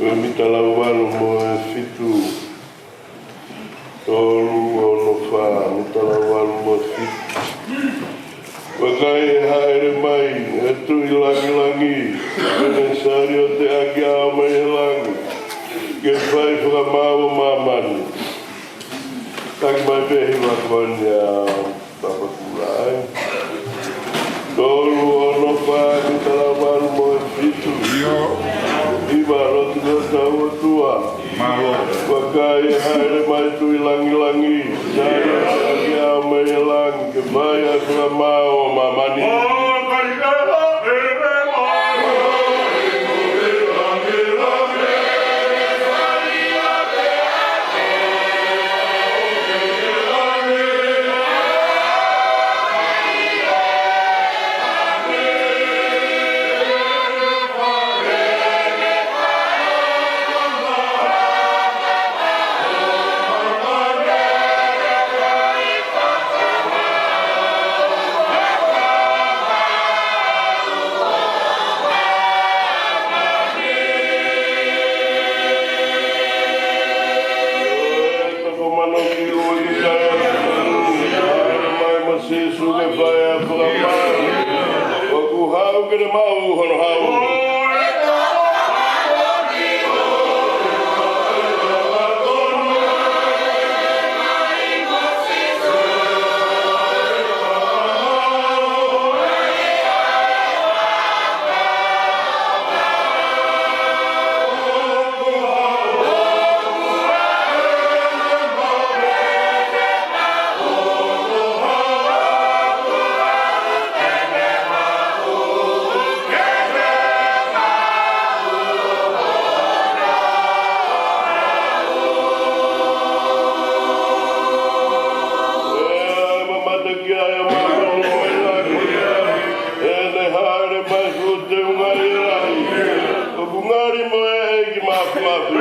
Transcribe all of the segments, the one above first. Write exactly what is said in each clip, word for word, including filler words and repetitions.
Ko e mita lau valu mo e fitu. Tolu, ono, fā, mita lau valu mo e fitu. Vakai, ʻe hāʻele mai ʻa e Tuʻi Langilangi, ʻi heʻene saliote ʻaki ʻa e ʻao mei he langi, ke fai fakamaau ʻo māmani. Taki mai pē hiva ko eni ʻa Papa Kula ai. Tolu, ono, fā, mita lau valu mo e fitu. ʻIo. Hiva, lotu ki hotau ʻOtua. Mālō. Vakai, ʻe hāʻele mai Tuʻi Langilangi, saliote ʻaki ʻa e ʻao mei he langi, ke fai ʻa e fakamaau ʻo māmani. Sīsū ke fai ʻa e fakamaau. ʻOku haʻu ke ne maʻu hono haʻu. ʻEne hāʻele mai ʻo teunga ʻi he lahi. ʻOku ngali mo e ʻEiki Māfimafi.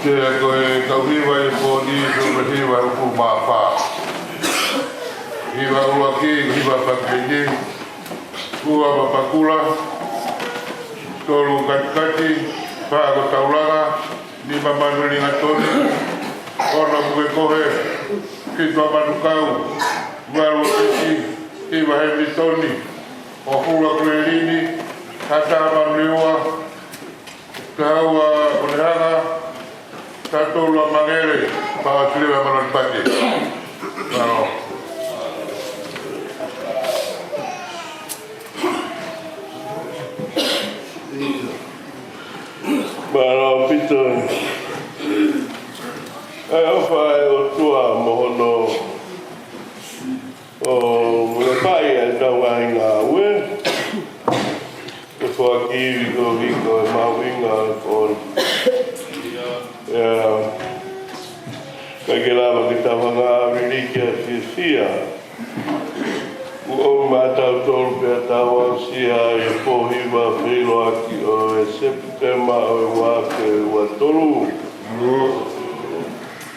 Pea ko e kau hiva ʻi he pō ni, ko e hiva ʻe uofulu mā fā. Hiva ʻuluaki, hiva fakapiki. Ua Papakura, tolu Katikati, fā ko Taulanga, nima Manuʻilingatoni, ono Pukekohe, fitu Manukau, valu Fisi, hiva Hemingitoni, hongofulu Kulelini, hongofulu Manurewa, taha Onehunga, taha tolu Mangere, pea ʻosi leva Manulipake. Mālō. Mālō ʻaupito. ʻE ʻofa ʻa e ʻOtua mo hono ʻo mule pai ʻa e tau ngaahi ngāue. Ko e foaki ivi ko e hiko e mahuʻinga ʻo e foʻi. ʻIo. ʻIkai ke lava ke tau hanga ʻo viliki ʻa e fiefia. Kuo ʻomi maʻatautolu pea tau aʻusia ʻa e pō hiva feʻiloaki ʻo e Sepitema ʻo e ua afe ua tolu. ʻIo.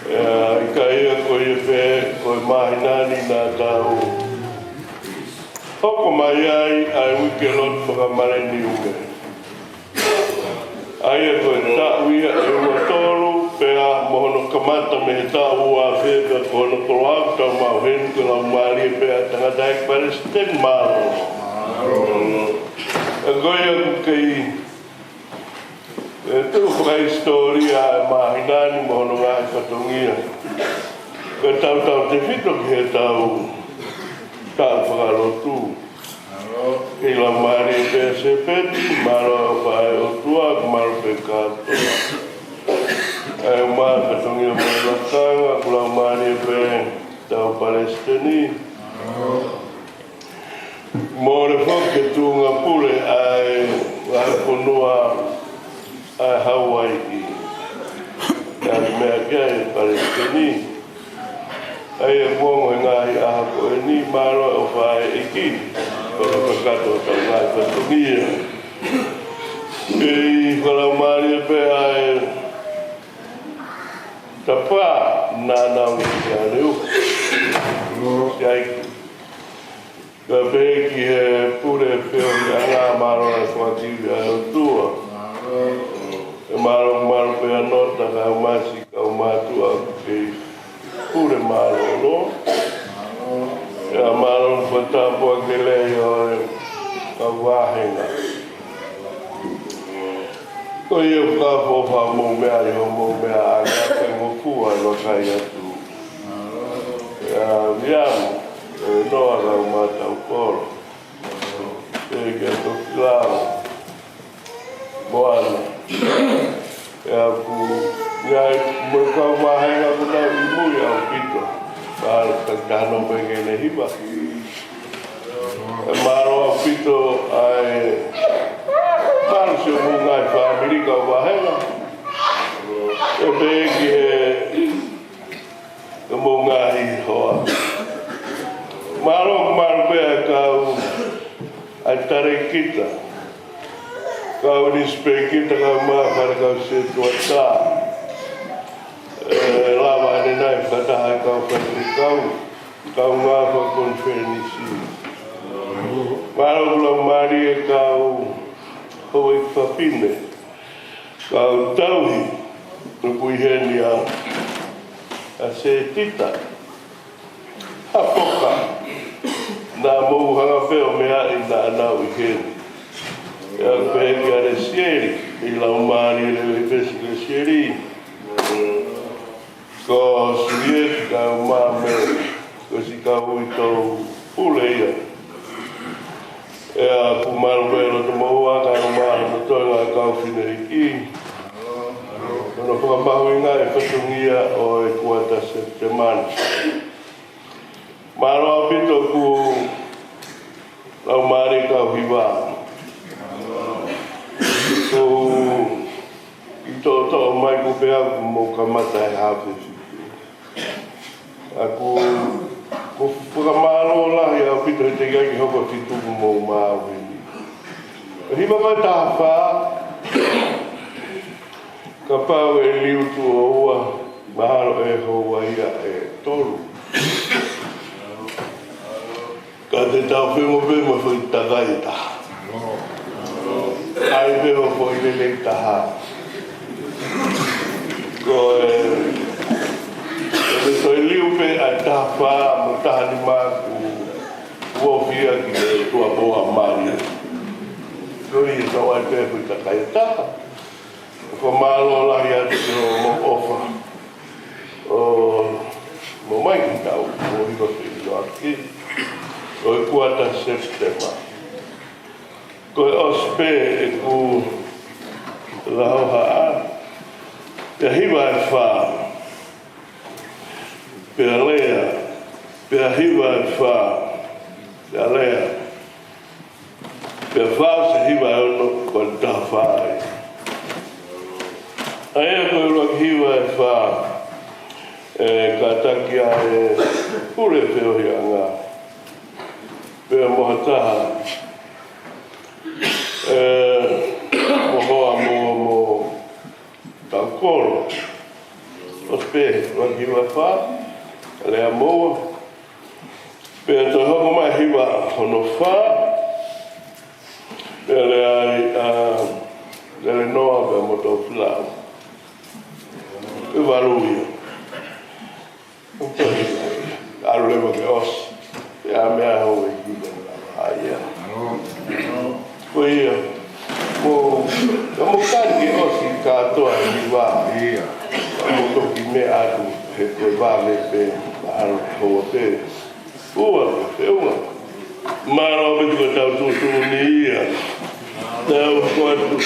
ʻIkai ia ko ia pē, ko e māhina ni naʻa tau hoko mai ai ʻa e uike lotu fakamālō ni ume. ʻA ia ko e taʻu ia ʻe ua tolu, pea mo hono kamata mei he taʻu ua afe pea ko hono koloa ʻoku tau maʻu heni ko e Laumālie pē ʻa e Tangataʻeiki Palesiteni. Mālō. ʻE ko ia ʻoku kei ʻe tuʻu fakahisitōlia ʻa e māhina ni mo hono ngaahi fatongia. Ko e tautautefito ki he tau, taʻu fakalotu. Kei Laumālie pē Sepeti, mālō ʻa e ʻOtua, mālō pē kātoa. ʻA e ʻū fatongia mo e lakanga, ko Laumālie pē tau Palesiteni. Mole foki e tuʻunga pule ʻa e ngaahi fonua ʻa Hauaiʻi. ʻA e meʻa ki ai e Palesiteni. ʻA ia kuo ongo he ngaahi ʻaho ko eni, mālō e ʻofa ʻa e ʻEiki. Ko e kakato ʻo e ngaahi fatongia. Kei fakalaumālie pē ʻa e tapa naʻa nau ʻi ai ʻa e leo. Siʻi ʻEiki. Ka pehē ki he pule feohiʻanga, mālō e foaki ivi ʻa e ʻOtua. ʻE mālō, mālō pē ʻa Nota, kau masi, kau mātuʻa, kei pule mālōlō. ʻE mālō e fakatapu ʻa e kelei ʻo e kau vāhenga. Ko ia ʻoku fakaʻofoʻofa hoʻomou meʻa ʻi hoʻomou meʻa ʻa e ngaahi ngofua ʻi he vakai atu. ʻIa, Viamo, ʻe Noa kau mātaukolo. ʻE kia Tofilau. Moana. ʻE aku, ʻi ai, mo e kau vāhenga kuo nau ʻi mui ʻaupito. Ka, ka, ka no pe ke ne hiva. ʻE mālō ʻaupito ʻa e, mālō siʻomou ngaahi fāmili kau vāhenga. ʻE pehē ki he, ki homou ngaahi hoa. Mālō, mālō pē ʻa e kau, ʻa e talēkita. Kau nisipēkita, kau mā fale kau setuata. ʻE lava ʻanenai fakataha e kau faifekau. Kau ngāue fakakonifelenisi. Mālō e Laumālie kau houʻeiki fafine. Kau tauhi, ʻoku ʻi heni ʻa, ʻa Setita. ʻA Poka. Naʻa mou hanga pē ʻo meaʻi naʻa nau ʻi heni. ʻE pehē kia Lesieli, ʻi Laumālie Levepesi Lesieli. Ko Sulieti kau mā mei, ko siʻi kau uitou pule ia. ʻE aku mālō pē loto moua kau mā, mo e toenga kau fineʻeiki. Ko hono fakamahuʻinga e fatongia ʻo e kuata Sepitema ni. Mālō ʻaupito kuo Laumālie kau hiva. Ko e toʻotoʻo mai ko pea kuo mou kamata he hafe fitu. ʻOku, ʻoku fakamālō lahi ʻaupito he teʻeki ai ke hoko fitu kuo mou maʻu heni. Ko e hiva ko e taha fā, kapau ʻe liu tuʻo ua, mahalo ʻe houa ia ʻe tolu. Ka te tau feinga pē mo e foʻi takai ʻe taha. ʻAi pē hoʻo foʻi lelei ʻe taha. Ko e, ko e toe liliu pē ʻa e taha fā mo e taha nima kuo ofi ia ki he tuʻuapō ʻa Mario. Ko ia, tau ʻai pē foʻi takai ʻe taha. Fakamālō lahi atu ki hoʻomou ʻofa ʻo mou ō mai ki heʻetau hiva feʻiloaki ʻo e kuata Sepitema. Ko e ʻosi pē ʻeku lahohaʻa, pea hiva ʻe fā, pea lea, pea hiva ʻe fā, pea lea, pea fā ʻosi hiva ʻe ono, ko e taha fā ia. ʻA ia ko e ʻuluaki hiva ʻe fā, ʻe kātaki ʻe he pule feohiʻanga, pea mo ha taha, ʻe, mo hoa mo, mo Taukolo. ʻOsi pē, ʻuluaki hiva ʻe fā, lea mo ua. Pea toe hoko mai hiva hono fā, pea lea ai ʻa Lelenoa pea mo Tofilau. ʻE valu ia. ʻOku ʻalu leva ke ʻosi. Pea meʻa hou e hiva lava ai ia. Ko ia. Mo, ka mou kani ke ʻosi kātoa e hiva. Ia. Ka mou toki meʻa atu he ko e vale pē, mahalo ke houa pē. Ua, ke feʻunga. Mālō pē ko ʻetau tuʻutuʻuni ia. Tau ko atu.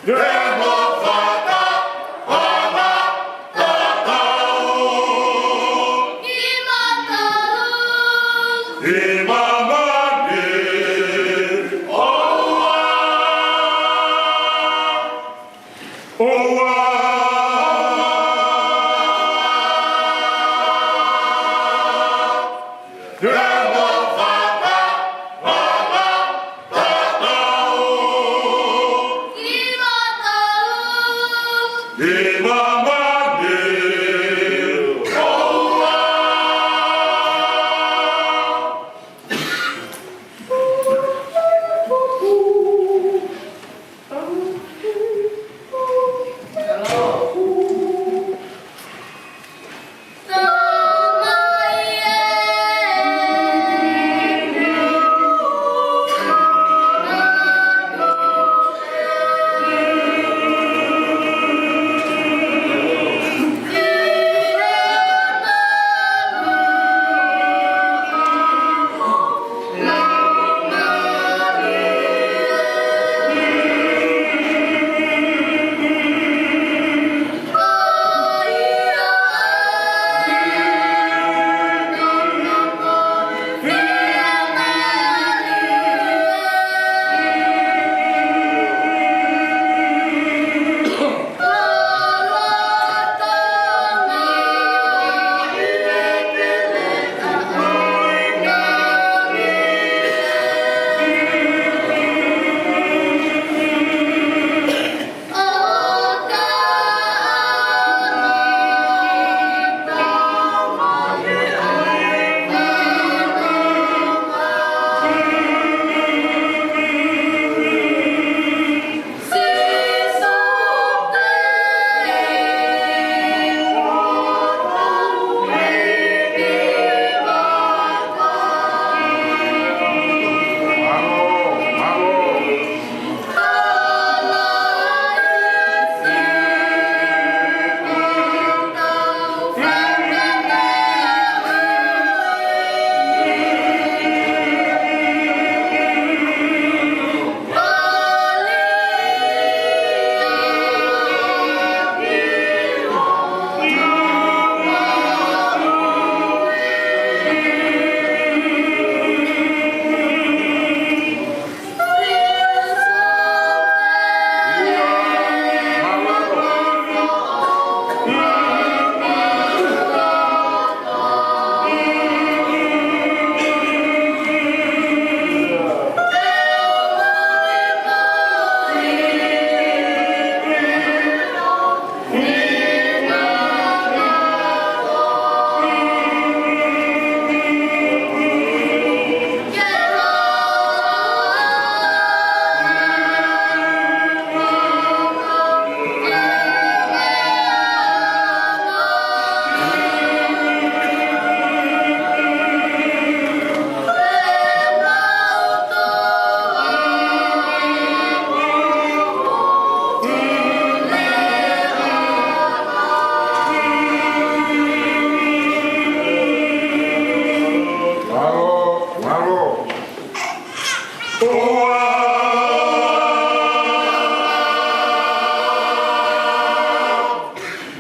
Ke mo fakaʻapaʻapa ʻi māmani. ʻI māmani. ʻOua. ʻOua.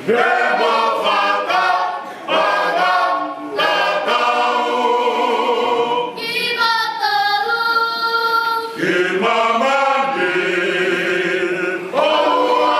Ke mo fakaʻapaʻapa ʻi māmani. ʻOua.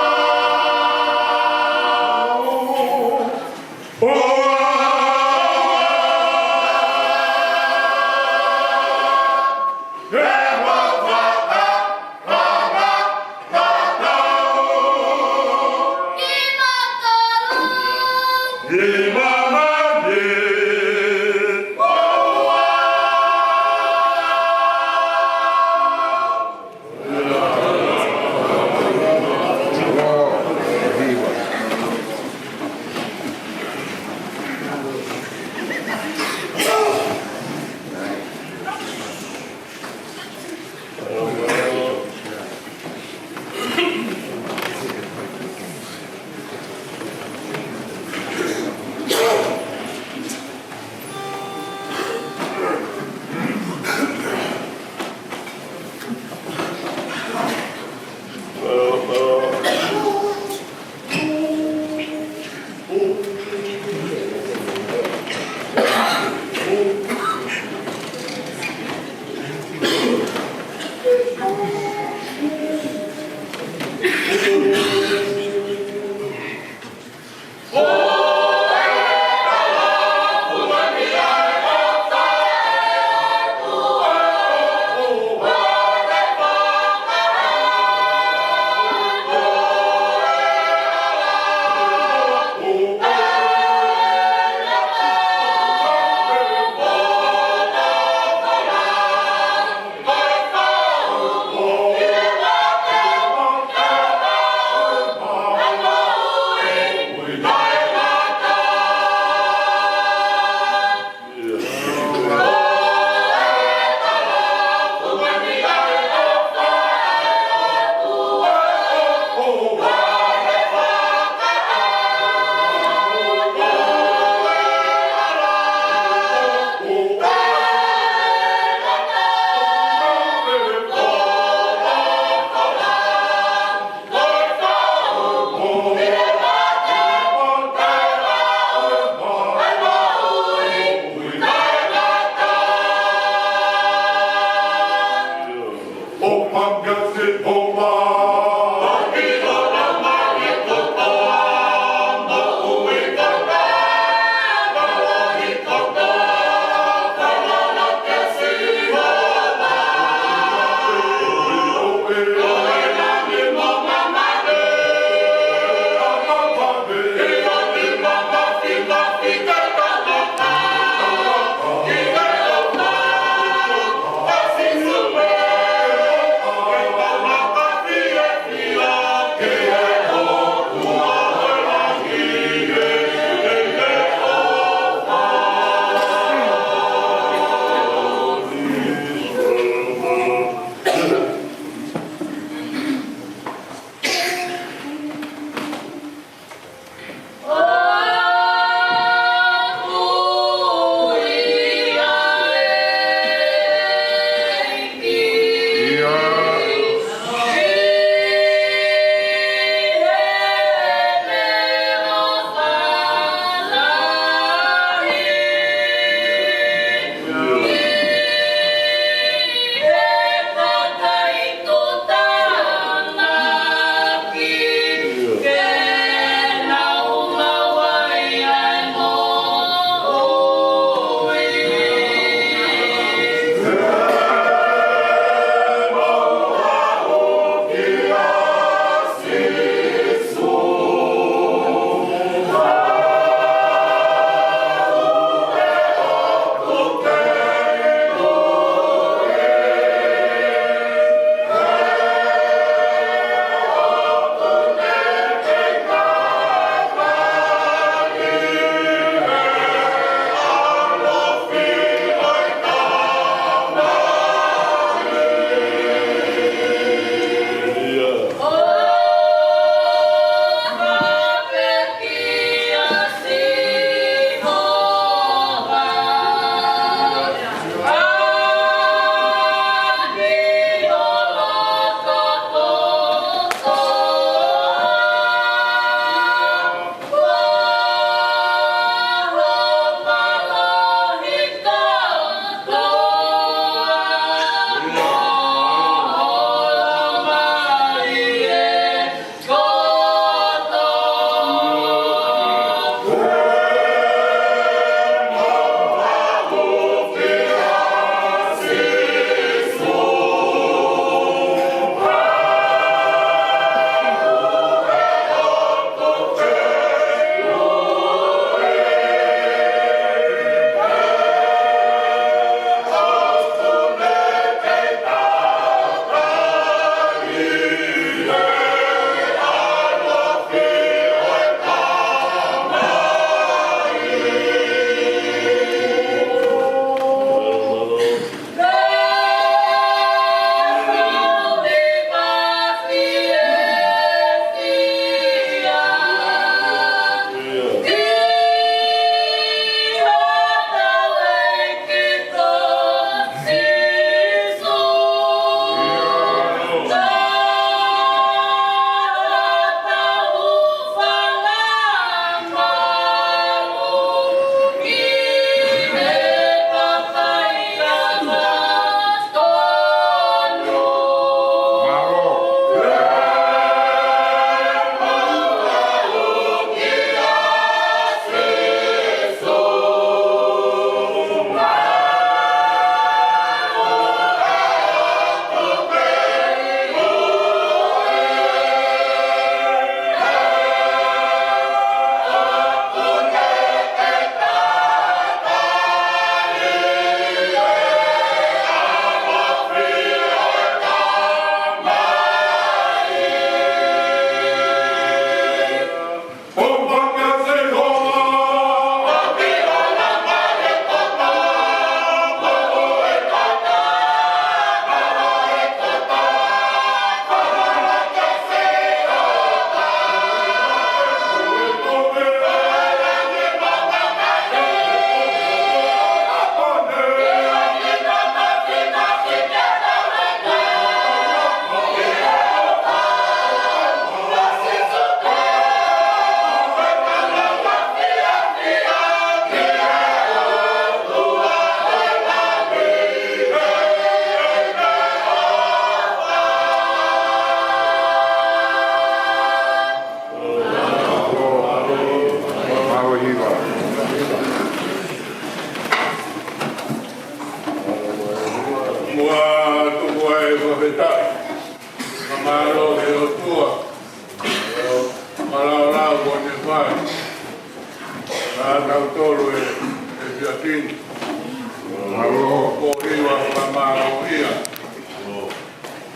Mālō. Ko e hiva fakamālō ia.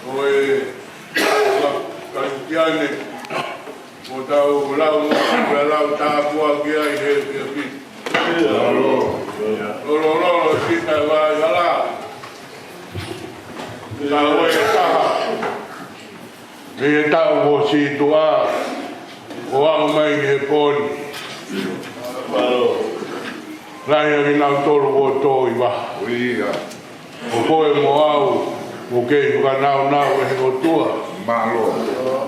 Ko e Kalisitiane, ko ʻetau lau mo e lau tāpuaki ai he efiafi ni. Mālō. Lolololo sita vai hala. Ka ue taha. Mei he taʻu ʻo Sīsū ʻo aʻu mai ki he pō ni. Lahi ʻa kinautolu kuo tō ʻi vaha. ʻO koe mo au, kuo kei fakanaunau ʻe he ʻOtua. Mālō.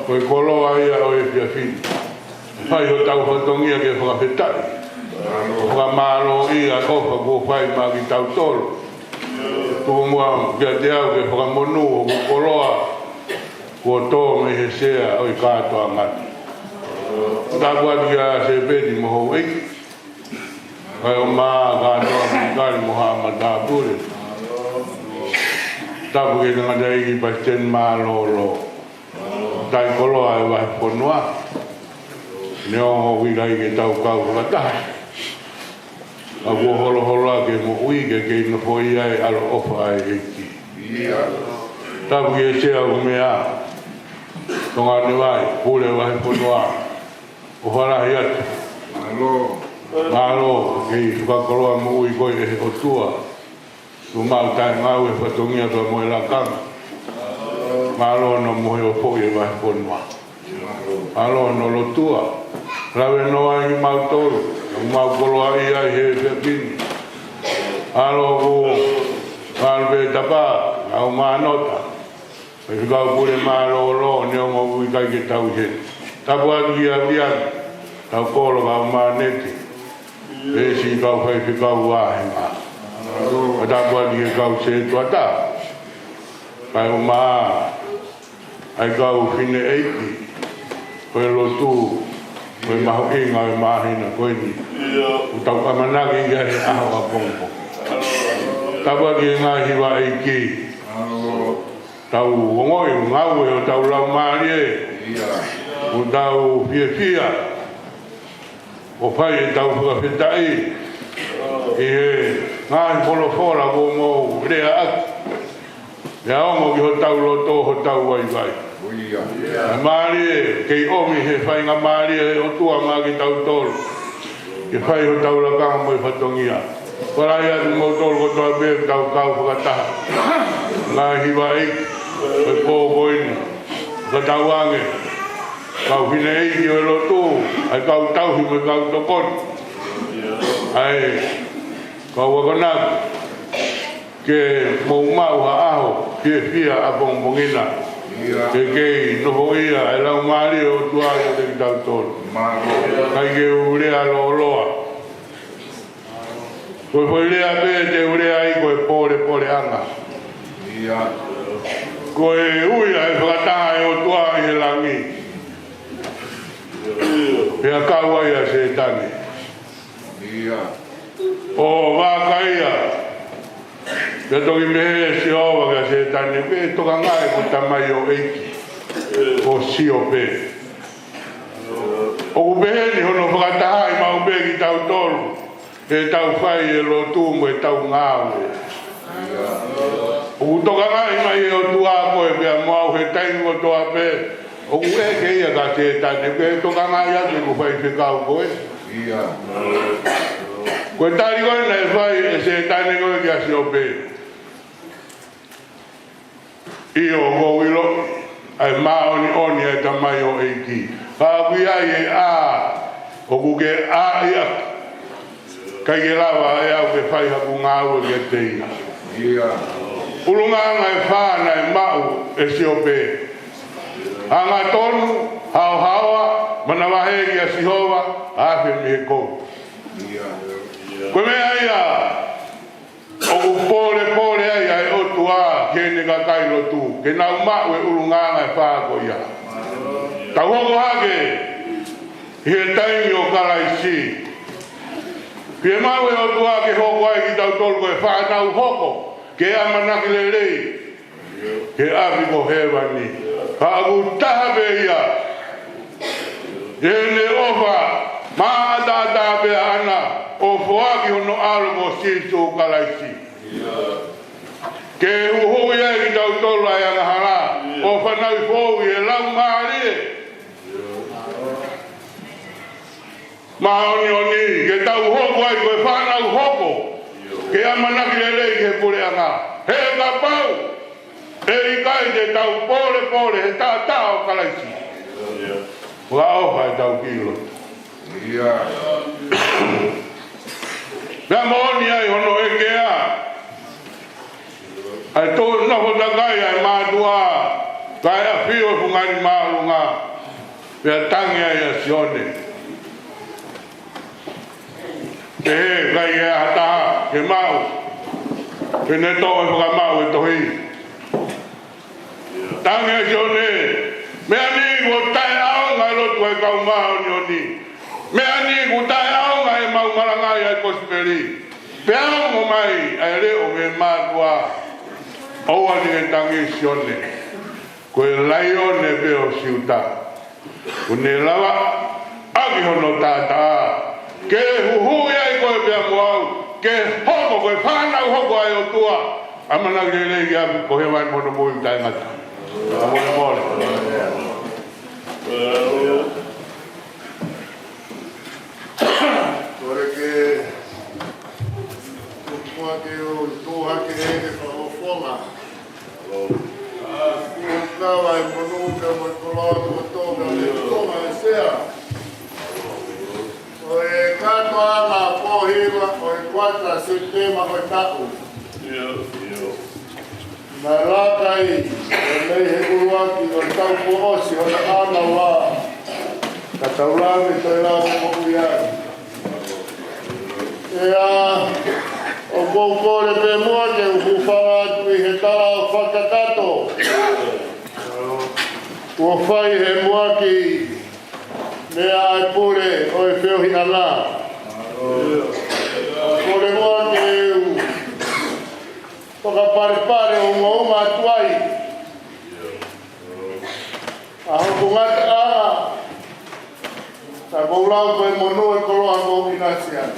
Ko e koloa ia ʻo e efiafi ni. Fai hotau fatongia ke fakafetaʻi. Fakamālō ia ʻofa kuo fai maʻa kitautolu. Tuku muʻa kiate au ke fakamonū hoku koloa kuo tō mei he sea ʻo e kātoanga ni. Tapu atu kia Sēpeni mo houʻeiki. Kae ʻumaʻā kātoa Minikali mo haʻa matāpule. Tapu ki he tangataʻeiki Palesiteni mālōlō. Taʻi koloa e vahefonua. Neongo ʻoku ʻikai ke tau kau fakataha, ka kuo holoholo ʻa e moʻui ke kei nofoʻia e ʻaloʻofa ʻa e ʻEiki. Tapu ki he sea ʻo e meʻa, Tonga ʻo Niuae, pule vahefonua, ʻofa lahi atu. Mālō. Mālō, kei fakakoloa moʻui koe ʻe he ʻOtua. Kuo mau taʻengāue he fatongia pea mo e lakanga. Mālō hono mohe ʻo foʻi e vahefonua. Mālō hono lotua. Lave noa ai kimautolu. Kuo mau koloaʻia ai he efiafi ni. Mālō ko Malve Tapa, Ngāumanota. Faifekau pule mālōlō, neongo ʻoku ʻikai ke tau ʻi heni. Tapu atu kia Vivian, Taukolo, Ngāumanete. Pea siʻi kau faifekau vāhenga. Ka tapu atu ki he kau sētuata. Kae ʻumaʻā ʻa e kau fineʻeiki. Ko e lotu, ko e mahuʻinga ʻo e māhina ko eni. ʻOku tau ʻamanaki ki ai he ʻaho ʻapongipongi. Tapu atu ki he ngaahi hiva ʻeiki. Tau ongoʻi ngāue ʻo tau laumālie. ʻOku tau fiefia ʻo fai ʻetau fakafetaʻi ʻi he ngaahi folofola kuo mou leaʻaki. Pea ongo ki hotau loto, hotau vaivai. Mālie, kei ʻomi he faingamālie ʻe he ʻOtua maʻa kitautolu ke fai hotau lakanga mo e fatongia. Fakalahi atu kimoutolu kotoa pē ʻoku tau kau fakataha. Ngaahi hiva ʻeiki, ko e pō ko eni. Fakatauange, kau fineʻeiki ʻo e lotu, ʻa e kau tauhi mo e kau tokoni. ʻA e kau akonaki, ke mou maʻu ha ʻaho fiefia ʻapongipongi na. Ke kei nofoʻia e laumālie ʻo e ʻOtua ʻiate kitautolu. ʻIkai ke u lea lōloa. Ko e foʻi lea pē te u lea ai ko e pōlepoleʻanga. Ko e ui ʻa e fakataha ʻa e ʻOtua ʻi he langi. Pea kau ai ʻa Sētane. ʻO vakai ia. Pea toki pehē ʻe Sihova kia Sētane, ʻokú ke tokangaʻi ʻeku tamaioʻeiki ko Siope. ʻOku pehē ni hono fakatahaʻi maʻu pē kitautolu, ʻetau fai e lotu mo ʻetau ngāue. ʻOku tokangaʻi mai ʻe he ʻOtua koe pea mo au he taimi kotoa pē. ʻOku ʻeke ia kia Sētane, ʻokú ke tokangaʻi atu ʻeku faifekau ko ē? Ko e tali ko ē naʻe fai ʻe Sētane ko ē kia Siope. ʻIo, ʻoku ou ʻilo ʻa e māʻoniʻoni ʻa e tamaioʻeiki. Ka ʻoku ʻi ai e ʻā, ʻokú ke ʻā ia. ʻIkai ke lava ʻe au ke fai haku ngāue kiate ia. ʻUlungaanga ʻe fā naʻe maʻu ʻe Siope. Angatonu, haohaoa, manavahē kia Sihova, afe mei he kou. Ko e meʻa ia, ʻoku pōlepole ai ʻa e ʻOtua ki heʻene kakai lotu, ke nau maʻu e ʻulungaanga ʻe fā ko ia. Tau hoko hake ʻi he taimi ʻo Kalaisi. Fiemaʻu ʻe he ʻOtua ke hoko ai kitautolu ko e fānau hoko, ke ʻamanaki lelei ki he ʻapi ko hēvani. Ka ʻoku taha pē ia, ʻi heʻene ʻofa maʻataʻatā pē ʻaʻana ʻo foaki hono ʻAlo ko Sīsū Kalaisi. Ke huhuʻi ai kitautolu ʻa e angahala, ʻo fanauʻi foʻou ʻi he Laumālie Māʻoniʻoni, ke tau hoko ai ko e fānau hoko, ke ʻamanaki lelei ki he puleʻanga. He kapau ʻe ʻikai te tau pōlepole he taʻataʻa ʻo Kalaisi, ʻoku ʻofa ʻetau kiʻi lotu. Pea moʻoni ai hono ʻekea ʻa e tō nofo takai ʻa e mātuʻa, kae ʻafio e fungani māʻolunga, pea tangi ai ʻa Sione. Pehē ʻikai ʻi ai ha taha ke maʻu, ke ne toʻo e fakamaʻu e tohi. Tangi ʻa Sione, meʻa ni kuo taʻeʻaonga e lotu ʻa e kau māʻoniʻoni. Meʻa ni kuo taʻeʻaonga ʻemau malangaʻi ʻa e kosipeli. Pea ongo mai ʻa e leʻo mei he mātuʻa. ʻOua naʻa ke tangi Sione. Ko e laione pē ʻo Siuta, kuo ne lavaʻaki hono taʻataʻa, ke huhuʻi ai koe pea mo au, ke hoko ko e fānau hoko ʻa e ʻOtua. ʻAmanaki lelei ki ʻapi ko hēvani mo hono moʻui taʻengata. Ka molemole. Kole ke tuku hake ʻo tuʻu hake he ke fakafofonga. ʻA, kuo kava e monū pea mo e koloa kotoa pea mo e konga ʻo e sea. ʻO e kātoanga pō hiva ʻo e kuata Sepitema ʻo e taʻu. Naʻe laka ai, ʻo mei he ʻuluaki ʻo e taʻu kuo ʻosi hono ʻanava. Ka tau lave, toe lave moʻui ai. ʻIa, ʻoku ou kole pē muʻa ke u hūfanga atu ʻi he tala ʻo fakakakato kuo fai he muʻaki meia ʻa e pule ʻo e feohiʻanga. Kole muʻa ke u fakapalepale ʻo ungaunga atu ai ʻa hoku ngataʻanga, ka ʻoku ou lau ko e monū e koloa ko ʻInasiani.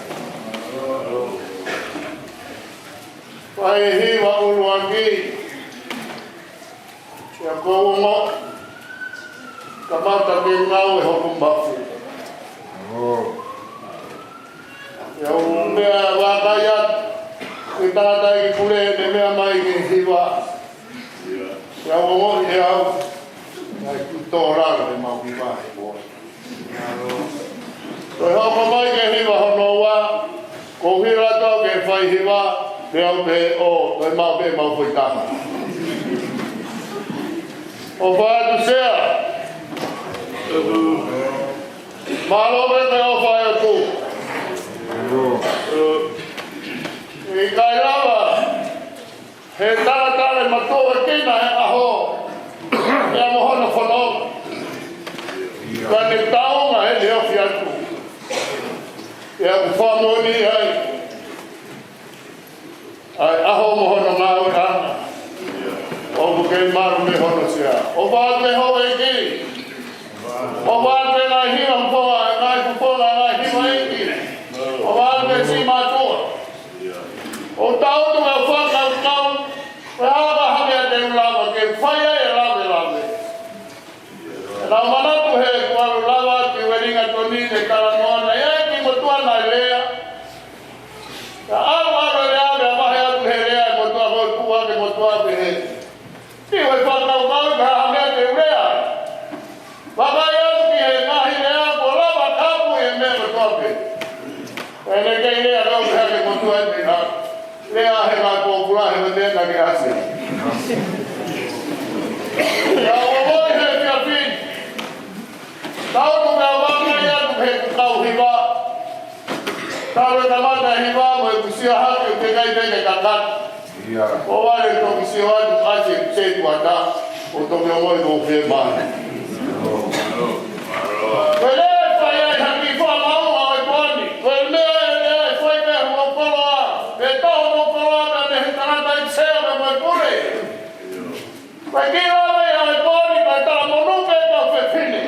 Fai e hiva ʻuluaki, ʻia ko e ongo, kamata ke ngāue hoku mafu. ʻIa u meʻa vakai atu, ke tangata i pule ne meʻa mai ke hiva. ʻIa u ongoʻi ʻe au, naʻe kutō lalo ʻemau hiva he pō. Toe hoko mai ke hiva hono ua, ko u hila tau ke fai hiva, pea u pehē ʻo, toe maʻu pē ʻemau foʻi taha. ʻOfa atu Sea. Mālō pē ko e ʻofa ʻa e ʻOtua. ʻIkai lava he talatala mātuʻa kina he ʻaho, pea mo hono fononga. Ka ne taunga he ne ofi atu. Pea ʻoku fakamoʻoni ai ʻa e ʻaho mo hono ngāueʻanga. ʻOku kei malu mei hono Sea. ʻOfa atu ki he houʻeiki. ʻOfa atu ki he ngaahi hiva fofonga, ngaahi fofonga, ngaahi hiva ʻeiki. ʻOfa atu ki he siʻi mātuʻa. ʻOku tau tuku e fakakaukau, ko e hā ha meʻa te u lava ke fai ai e lavelave. Naʻa ku manatu he kuo u lava ki Uelingatoni ne talanoa naʻe ʻi ai e kiʻi motuʻa naʻe lea. Ka ʻalu ʻalu e lea, pea vahe atu he lea e motuʻa ko ē, tuʻu hake e motuʻa pehē, ʻikai ke u fakakaukau pe ko e hā ha meʻa te u lea. Vakai atu ki he ngaahi lea kuo lava kapu e meʻa kotoa pē. Pea ne kei lea kau pē hake e motuʻa ʻi he meʻa. Lea he ngaahi pōpula he meʻa naʻa ke ʻasi. Ka ʻoku ou ʻi he efiafi ni, tau tuku ke vakai atu he kau hiva. Talu e kamata e hiva mo e kusia hake ʻoku teʻeki ai pē ke kakata. ʻIa. ʻO vale toki sio atu ʻasi e kusia ʻi tuʻa ʻo toki ongoʻi ko e fiemālie. Ko e lea ʻe fai ai ha kiʻi fakamaauʻanga ʻo e pō ni. Ko e meʻa ʻe lea ʻe fai pē hoʻo koloa. Pea tau hoʻo koloa pea mei he tangata ʻi Sea pea mo e pule. Ko e kiʻi lave ia ʻo e pō ni, ko e talamonū pē kau fefine.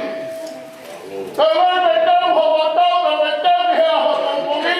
Ko e lave pē tau hoʻo tau, ka ko e tau ki he ʻaho tau pō ni.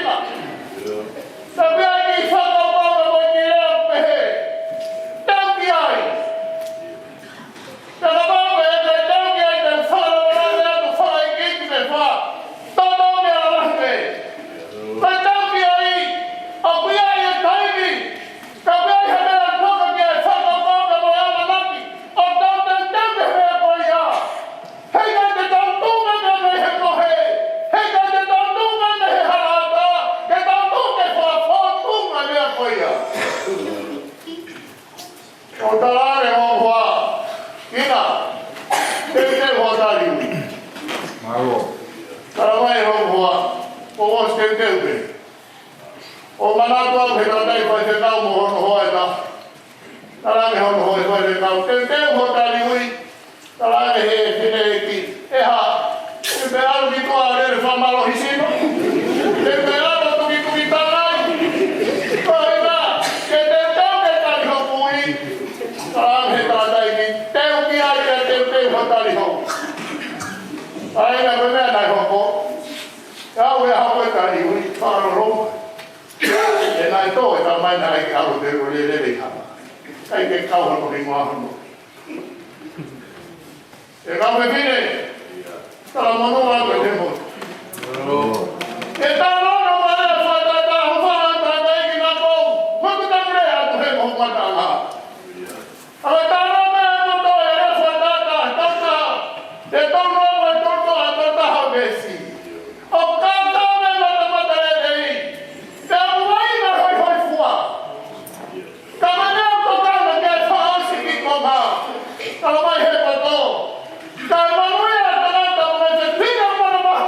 Tala mai hoku hoa, ʻoku ʻosi teuteu pē. ʻOku manatu au he tangataʻi faifekau mo hono hoa ʻe taha. Tala ange hono hoa ʻe faifekau, teuteu hoʻo tali ui. Tala ange he fineʻeiki, ʻe hā, te u ʻalu ki tuʻa ʻo lele fakamālohisino? Te u ʻalu ʻo tukituki tangai? Ko ia, ke teuteu ke tali hoku ui. Tala ange he tangataʻeiki, teu ki ai, ke teuteu hoʻo tali hoku. ʻA ia ko e meʻa naʻe hoko. Ka u e hoko e tali ui, fakaloloma. ʻE naʻe tō e tamai naʻe ʻai ke ʻalu ʻo lele ʻi hapa. ʻIkai ke kau hono hingoa hono. ʻE kau fefine, tala monū atu e te mo. ʻE tala monū atu e fakatātā, ʻo fakatātā ʻi ki na kou. Mo te tamule atu he mo matanga. ʻA e tala mai ʻa e moto e lea fakatātā, tauta. ʻE tau noa mo e toto a tauta ha vesi. ʻO kākā mai matamata lelei. Te amu ai na hoihoifua. Ka mane au tokanga ke fakaʻosi ki konga. Tala mai he poto. Ka e manuia tangata mo e te pina mana mahu.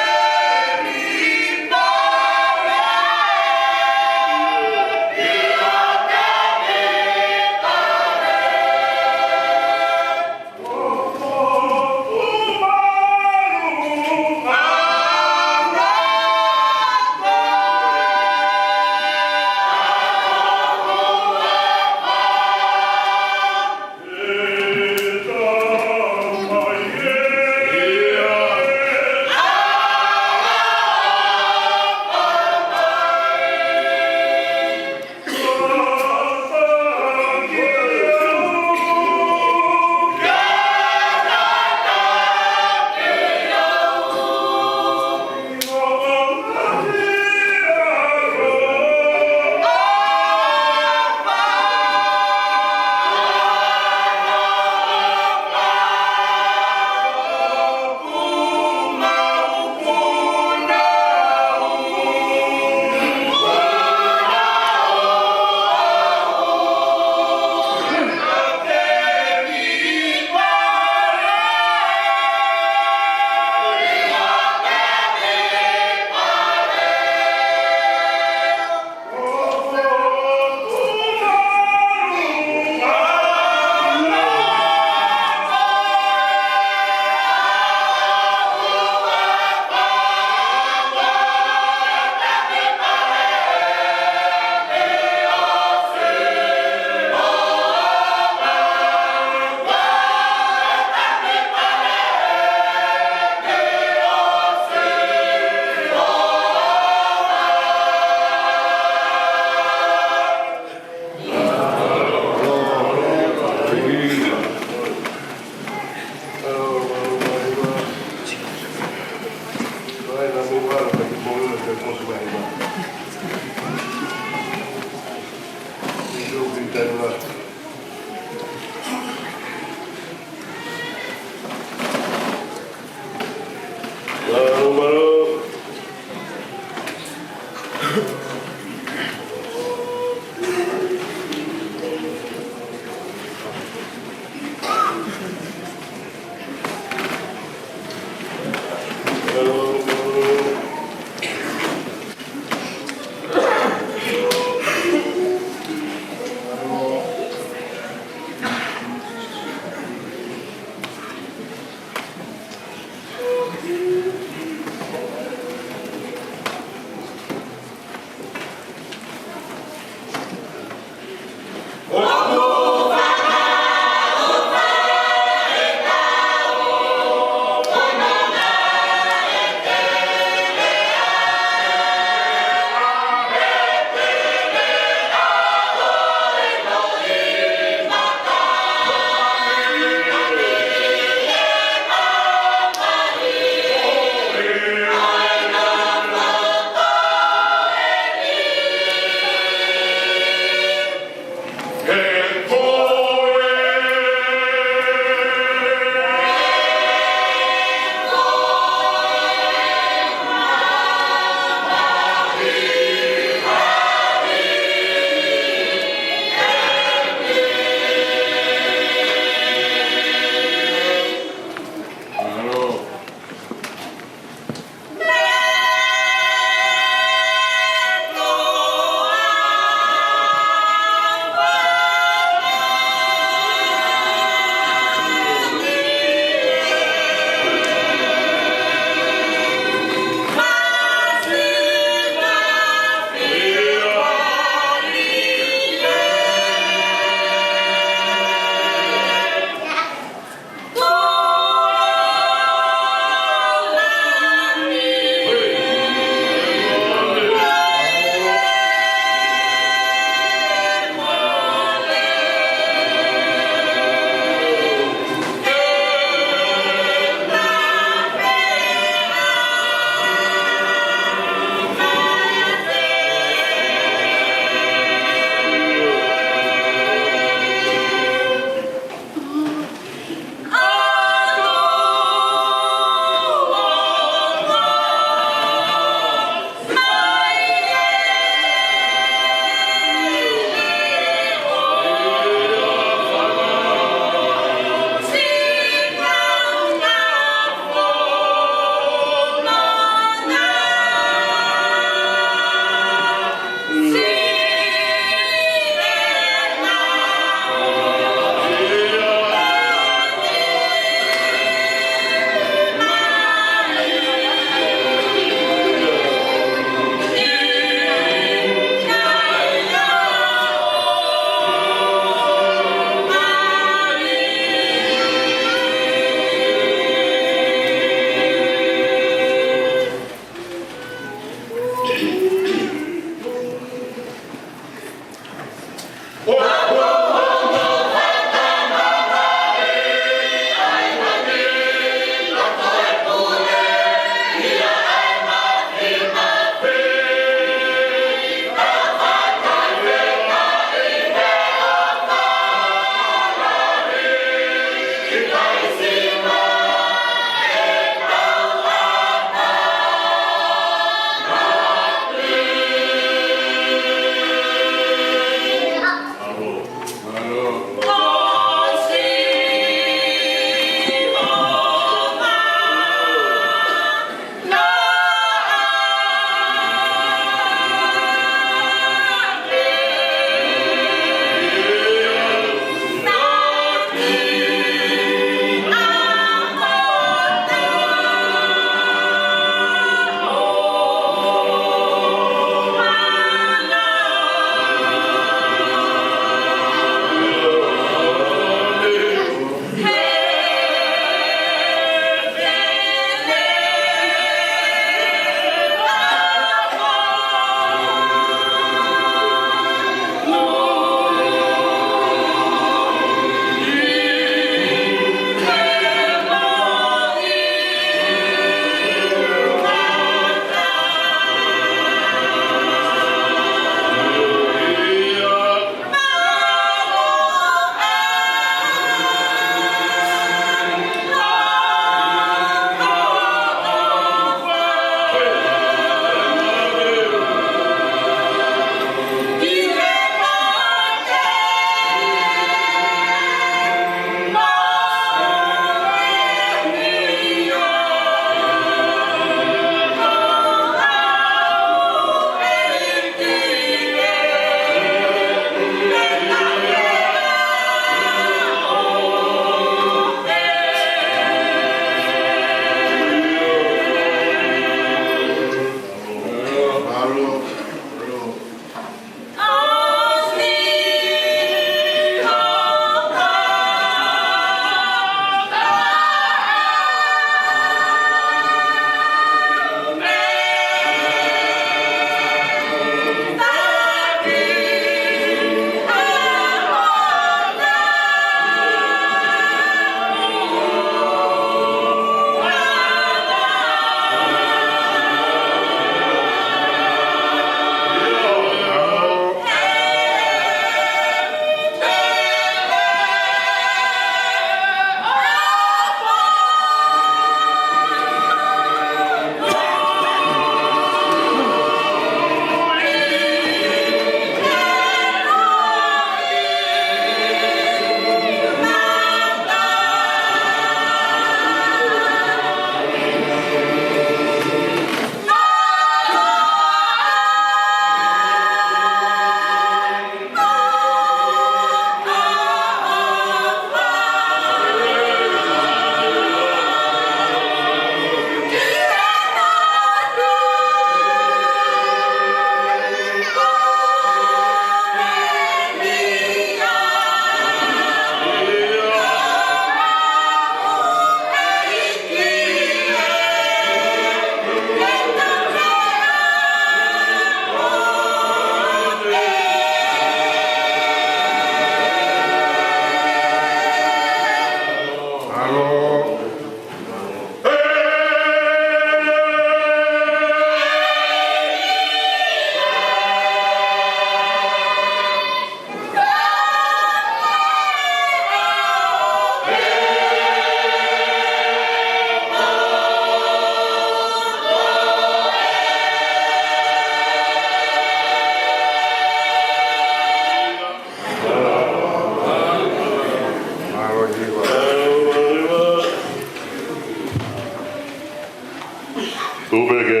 Tuku pē ke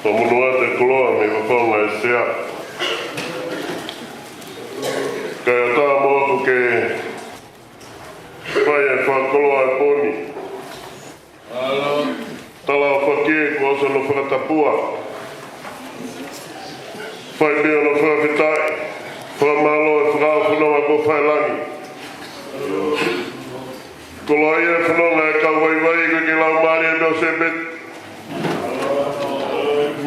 u monūʻia atu e koloa mei he fofonga ʻo e sea. Kae ʻatā moʻoku ke fai e fakakoloa ʻo e pō ni. Tala ʻo faki e kuo ʻosi hono fakatapua. Fai pē hono fakafetaʻi. Fakamālō e fakaafe fononga kuo fai ʻi langi. Koloaʻia e fononga ʻa e kau vaivai ko e kei laumālie pē ʻo Sēpeti.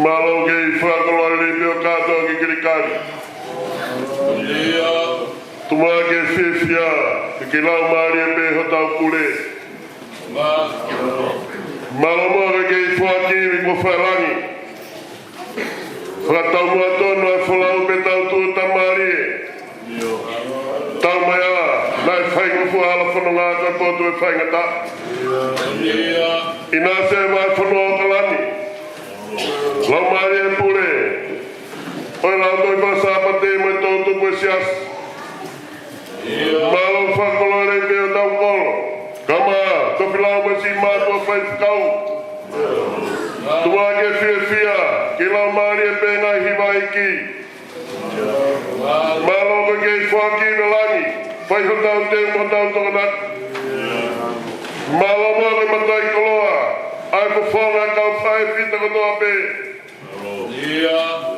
Mālō ke fakakoloa lelei pē ʻo kātoa ki Kilikali. Tuku muʻa ke fiefia, ko e kei laumālie pē hotau pule. Mālō muʻa ko e kei foaki ivi kuo fai ʻi langi. Fakataumuʻa tonu ʻa e folau pē tau tuʻuta mālie. Taumaiā, naʻe faingofua hala fononga ko e potu ʻo e faingataʻa. ʻInasi e vahefonua ʻo ʻAokalani. Laumālie e pule ʻo e Lautohi Fakasāpate mo e toʻutupu ʻo e siasi. Mālō fakakoloa lelei pē hotau kolo. Kae ʻumaʻā Tofilau mo e siʻi mātuʻa faifekau. Tuku muʻa ke fiefia, kei laumālie pē ngaahi hiva ʻeiki. Mālō ko e kei foaki ʻi langi, fai hotau teu mo hotau tokonaki. Mālō muʻa ko e mataʻikoloa ʻa e fofonga ʻo e kau faifekau kotoa pē.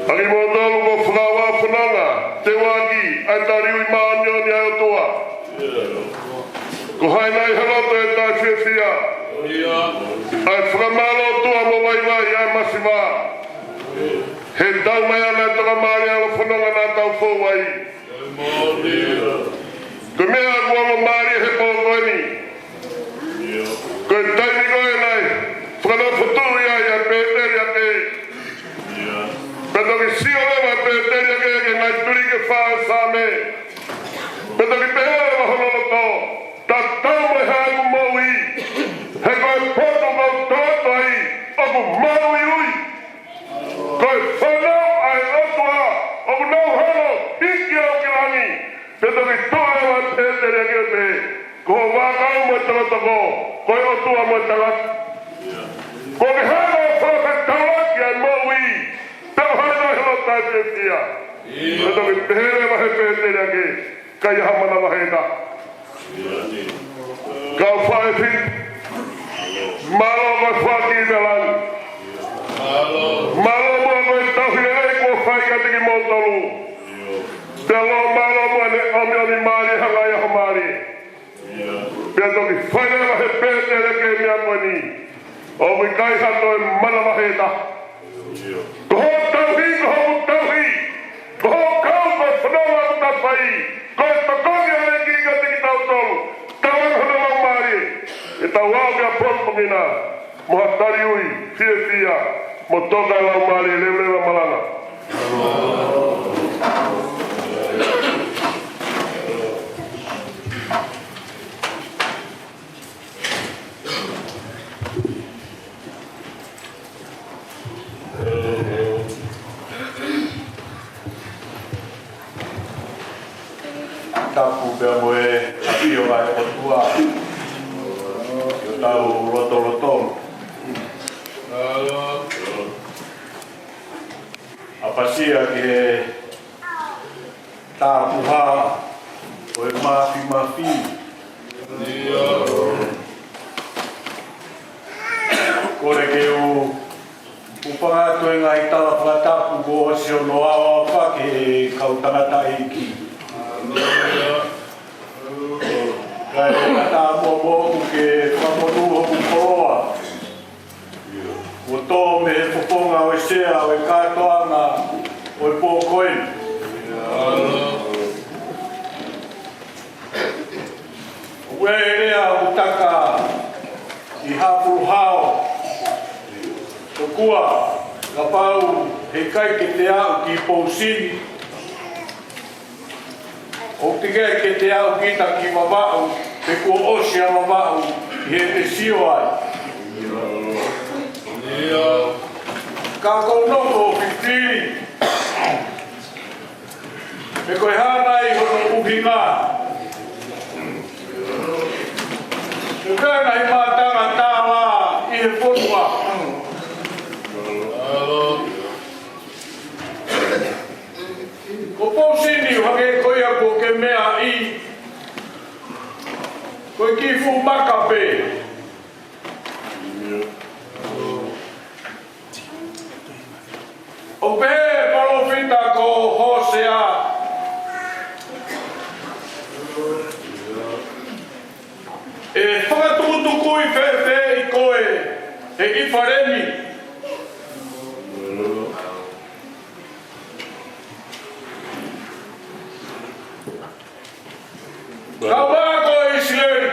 ʻA kimoutolu kuo fakavaʻa fononga, teuaki ʻa e tali ui māʻoniʻoni ʻa e ʻOtua. Ko hai naʻe ʻi he loto ʻe taʻefiefia. ʻA e fakamālō ʻOtua mo vaivai ʻa e masiva. He taumaiā naʻe toka mālie ʻa e fononga naʻa tau fou ai. Ko e meʻa ʻoku ongo mālie he pō ko eni, ko e taimi ko ē naʻe fakanofo tuʻu ai ʻa Pēteli ʻa Kē. Pea toki sio leva ʻa Pēteli ʻa Kē ki he ngaahi tuliki ʻe fā ʻo e Saame. Pea toki pehē leva hono loto, tatau mo e hā ʻeku moʻui, he ko e potu ʻoku ou toto ai ʻoku māuiui. Ko e fānau ʻa e ʻOtua ʻoku nau hanga ʻo hiki au ki langi. Pea toki tuʻu leva ʻa Pēteli ʻa Kē ʻo pehē, ko ho vaʻakau mo e tokotoko, ko e ʻOtua mo e tangata. Kuo ke hanga ʻo fakafetaulaki ʻa e moʻui, pea ko hai naʻe ʻi he loto ʻe taʻefiefia. Pea toki pehē leva ʻe Pēteli ʻa Kē, ka ʻi ai ha manavahē ʻe taha. Kau faifekau, mālō ko e foaki ʻi langi. Mālō muʻa ko e tauhi lelei kuo fai kiate kimoutolu. Pea ʻoku mālō muʻa ʻene ʻomiʻomi mālie, hanga ʻi ai ha mālie. Pea toki fai leva ʻe Pēteli ʻa Kē e meʻa ko eni. ʻOku ʻikai ha toe manavahē ʻe taha. Ko hoʻo tauhi, ko hoku tauhi. Ko hoʻo kau, ko e fononga ʻoku ta fai. Ko e tokoni ʻa e ʻEiki kiate kitautolu. Tauange hono Laumālie ke tau aʻu ki he pongipongi na mo ha tali ui fiefia mo toka e Laumālie, leveleva malanga. Tapu pea mo e ʻafio ʻa e ʻOtua ʻi hotau lotolotonga. ʻApasia ki he tāpuhā ʻo e māfimafi. Kole ke u hūfanga atu he ngaahi tala fakatapu kuo ʻosi hono ʻohake ʻe he kau tangataʻeiki. Kae ʻatā muʻa moʻoku ke fakamonū hoku koloa kuo tō mei he fofonga ʻo e sea ʻo e kātoanga ʻo e pō ko eni. ʻOku ʻi ai e lea ʻoku taka ʻi Hafuluhao. Tokua, kapau heʻikai ke te aʻu ki Pousini, ʻoku teʻeki ke te aʻu kita ki Vavaʻu, pe kuo ʻosi ʻa Vavaʻu ʻi heʻete sio ai. Ka ʻoku ou nofo ʻo fifili pe ko e hā nai hono ʻuhinga. Ko e ngaahi mātanga tālā ʻi he fonua. Ko Pousini ʻo hangē ko ia kuo ke meaʻi, ko e kiʻi fuʻu maka pē. ʻOku pehē ʻe he palōfita ko Hōsea, ʻe fakatukutukui fēfē ʻi koe ʻe ʻIfalemi? Kae ʻumaʻā ko ʻIsileli.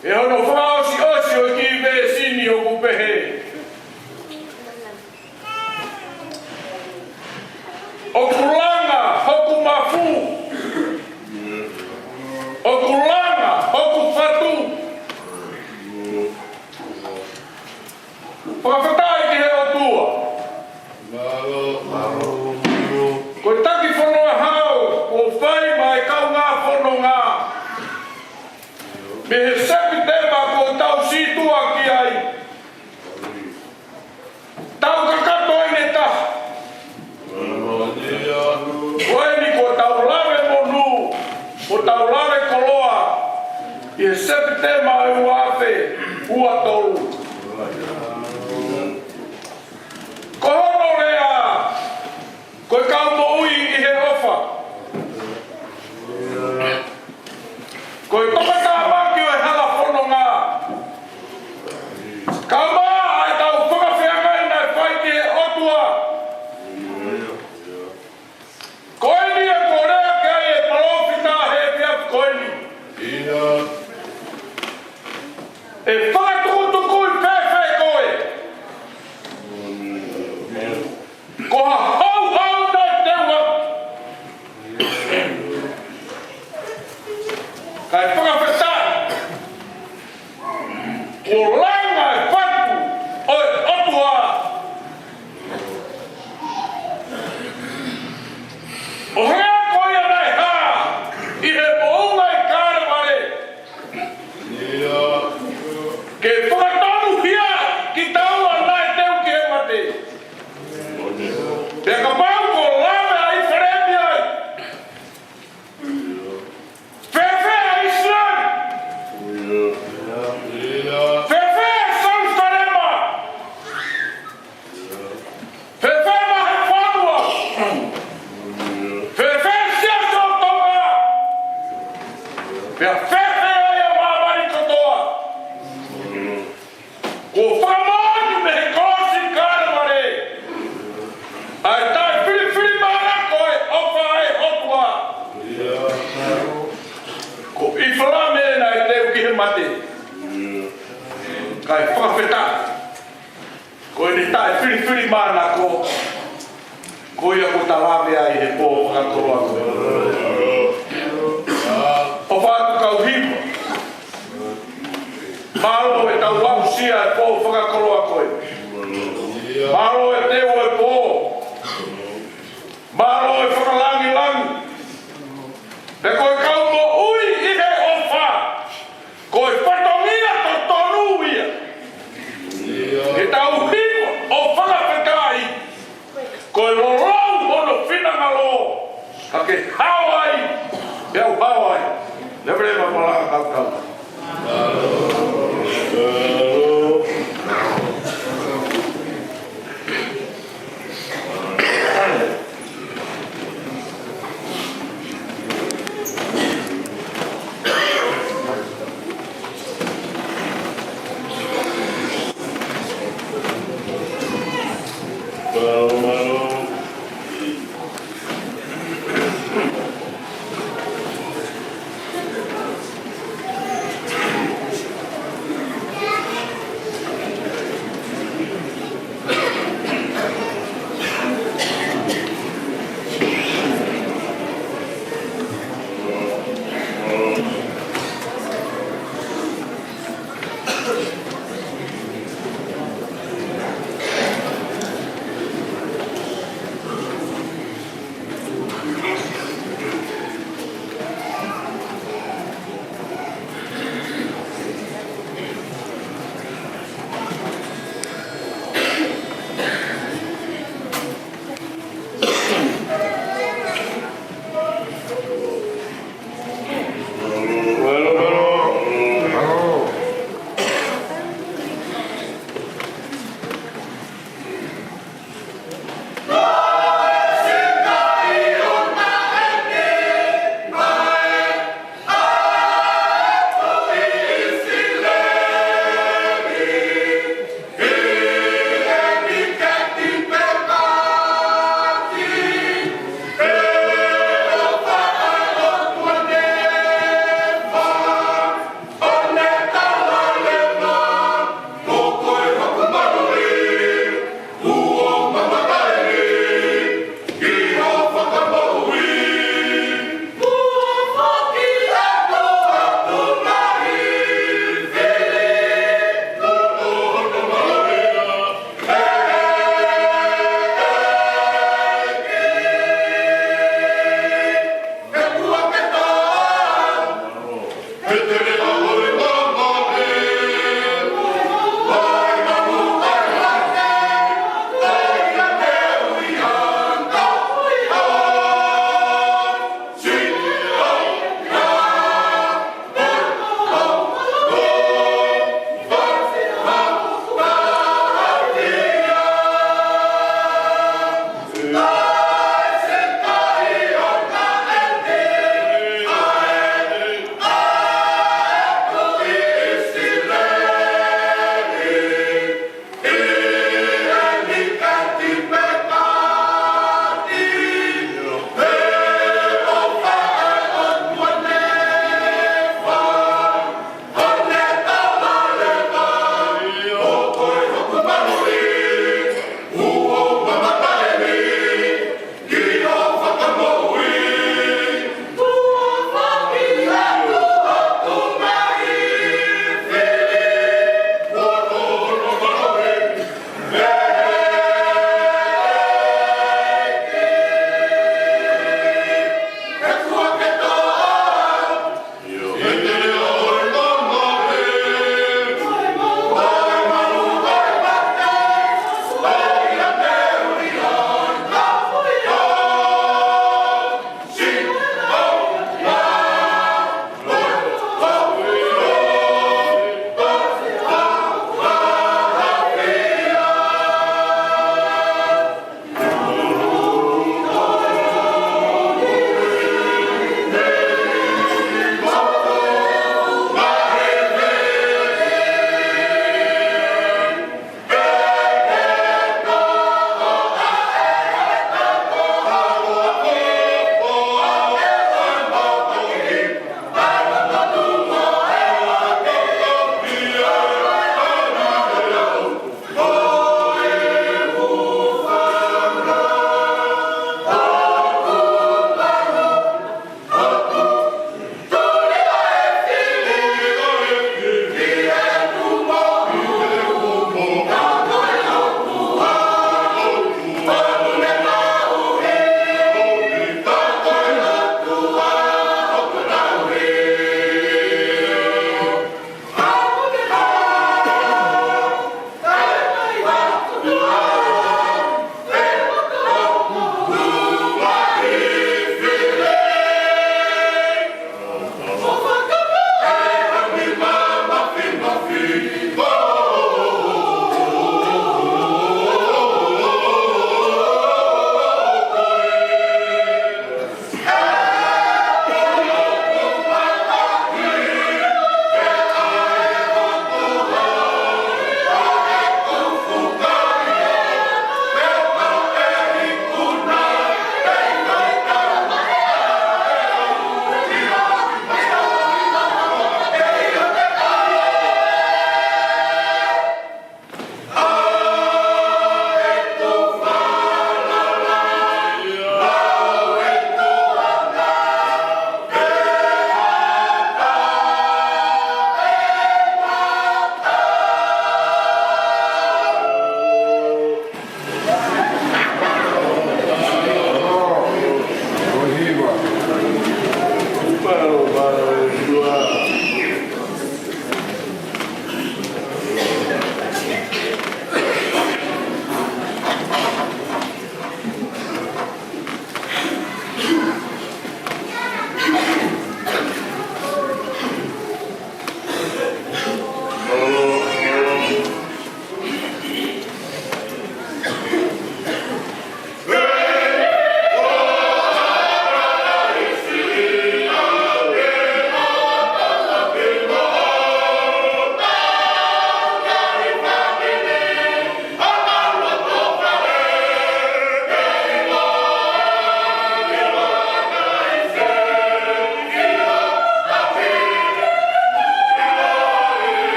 ʻI hono fakaʻosiʻosi ʻo e kiʻi veesi ni ʻoku pehē: ʻOku langa hoku mafu, ʻoku langa hoku fatu. Fakafetaʻi ki he ʻOtua. Ko e taki fonua hau kuo fai maʻa e kaungā fononga mei he Sepitema kuo tau sītuʻa ki ai. Tau kakato ʻi he taha. Ko eni kuo tau lave monū, kuo tau lave koloa ʻi he Sepitema ʻo e ua afe ua tolu. Ko hono lea, ko e kau moʻui ʻi he ʻofa. Ko e tokatāmaki ʻo e hala fononga. Kae ʻumaʻā ʻa e tau fakafeangai naʻe fai ki he ʻOtua. Ko eni ia kuo lea ki ai e palōfita he efiafi ko eni. ʻE fakatukutukui fēfē koe? Ko ha houhau naʻe teu atu. Kae fakafetaʻi, kuo langa e fatu ʻo e ʻOtua. ʻO hangē ko ia naʻe hā ʻi he moʻunga ʻi Kalevale, ke fakatonuhia kitaua naʻe teu ki he mate. Pea kapau kuo lave ʻa ʻIfalemi ai, fēfē ʻa ʻIsileli? Fēfē ʻa Selusalema? Fēfē ʻa e fonua? Fēfē ʻa e siasi ʻo Tonga? Pea fēfē ʻa māmani kotoa? Kuo fakamoʻoni mei he kolosi ʻi Kalevale ʻa e taʻefilifilimānako ʻo e ʻofa ʻa e ʻOtua. Ko ʻIfalemi naʻe teu ki he mate. Kae fakafetaʻi, ko ʻene taʻefilifilimānako, ko ia kuo ta lave ai he pō fakakoloa ko eni. ʻOfa atu kau hiva. Mālō e tau aʻusia e pō fakakoloa ko eni. Mālō e teu e pō. Mālō e fakalāngilangi. Pea ko e kau moʻui ʻi he ʻofa, ko e fatongia totonu ia. ʻE tau hiva ʻo fakafetaʻi, ko e lolou hono finangalo, ka ke hao ai, pea u hao ai. Leveleva malanga kautau.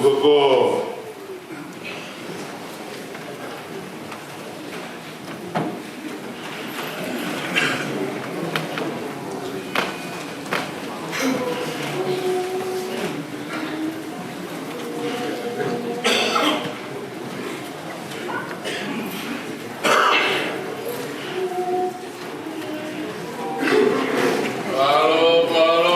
Hoko. Mālō, mālō.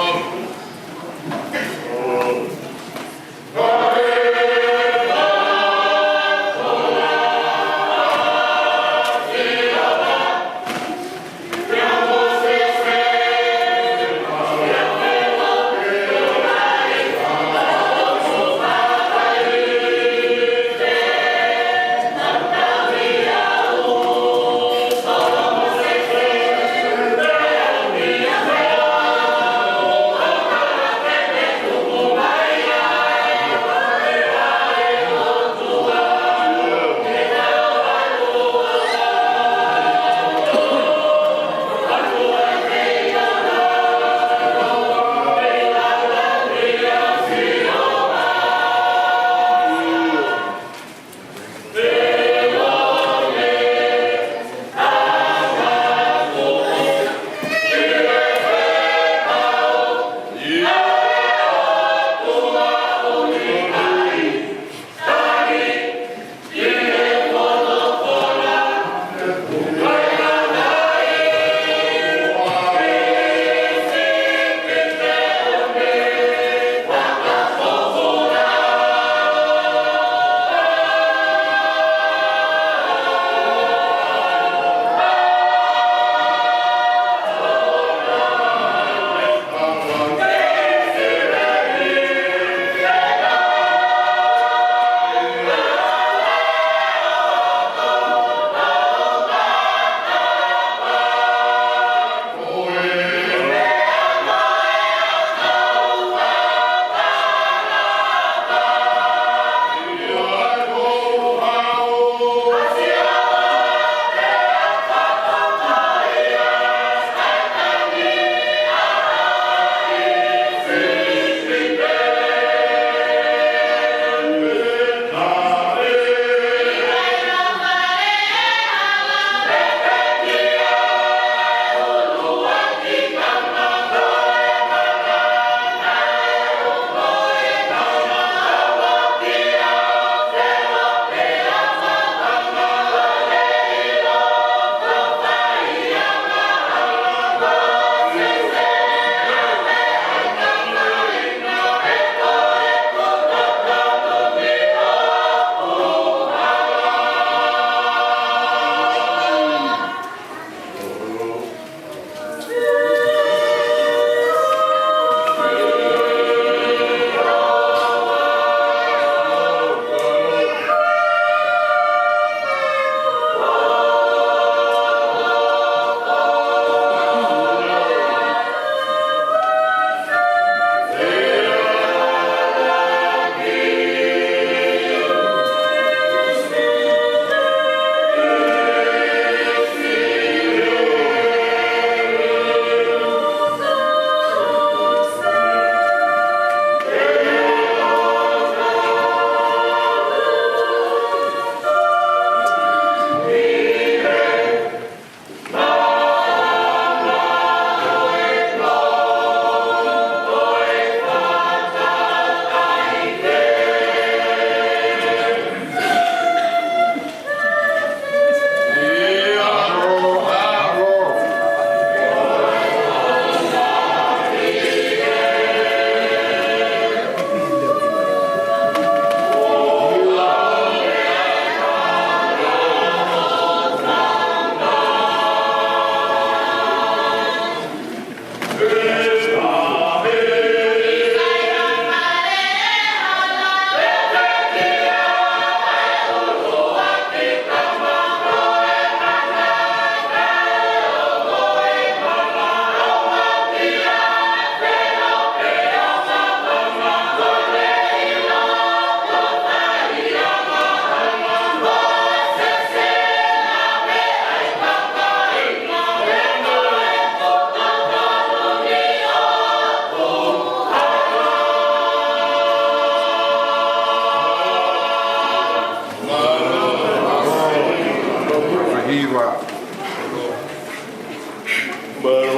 Mālō,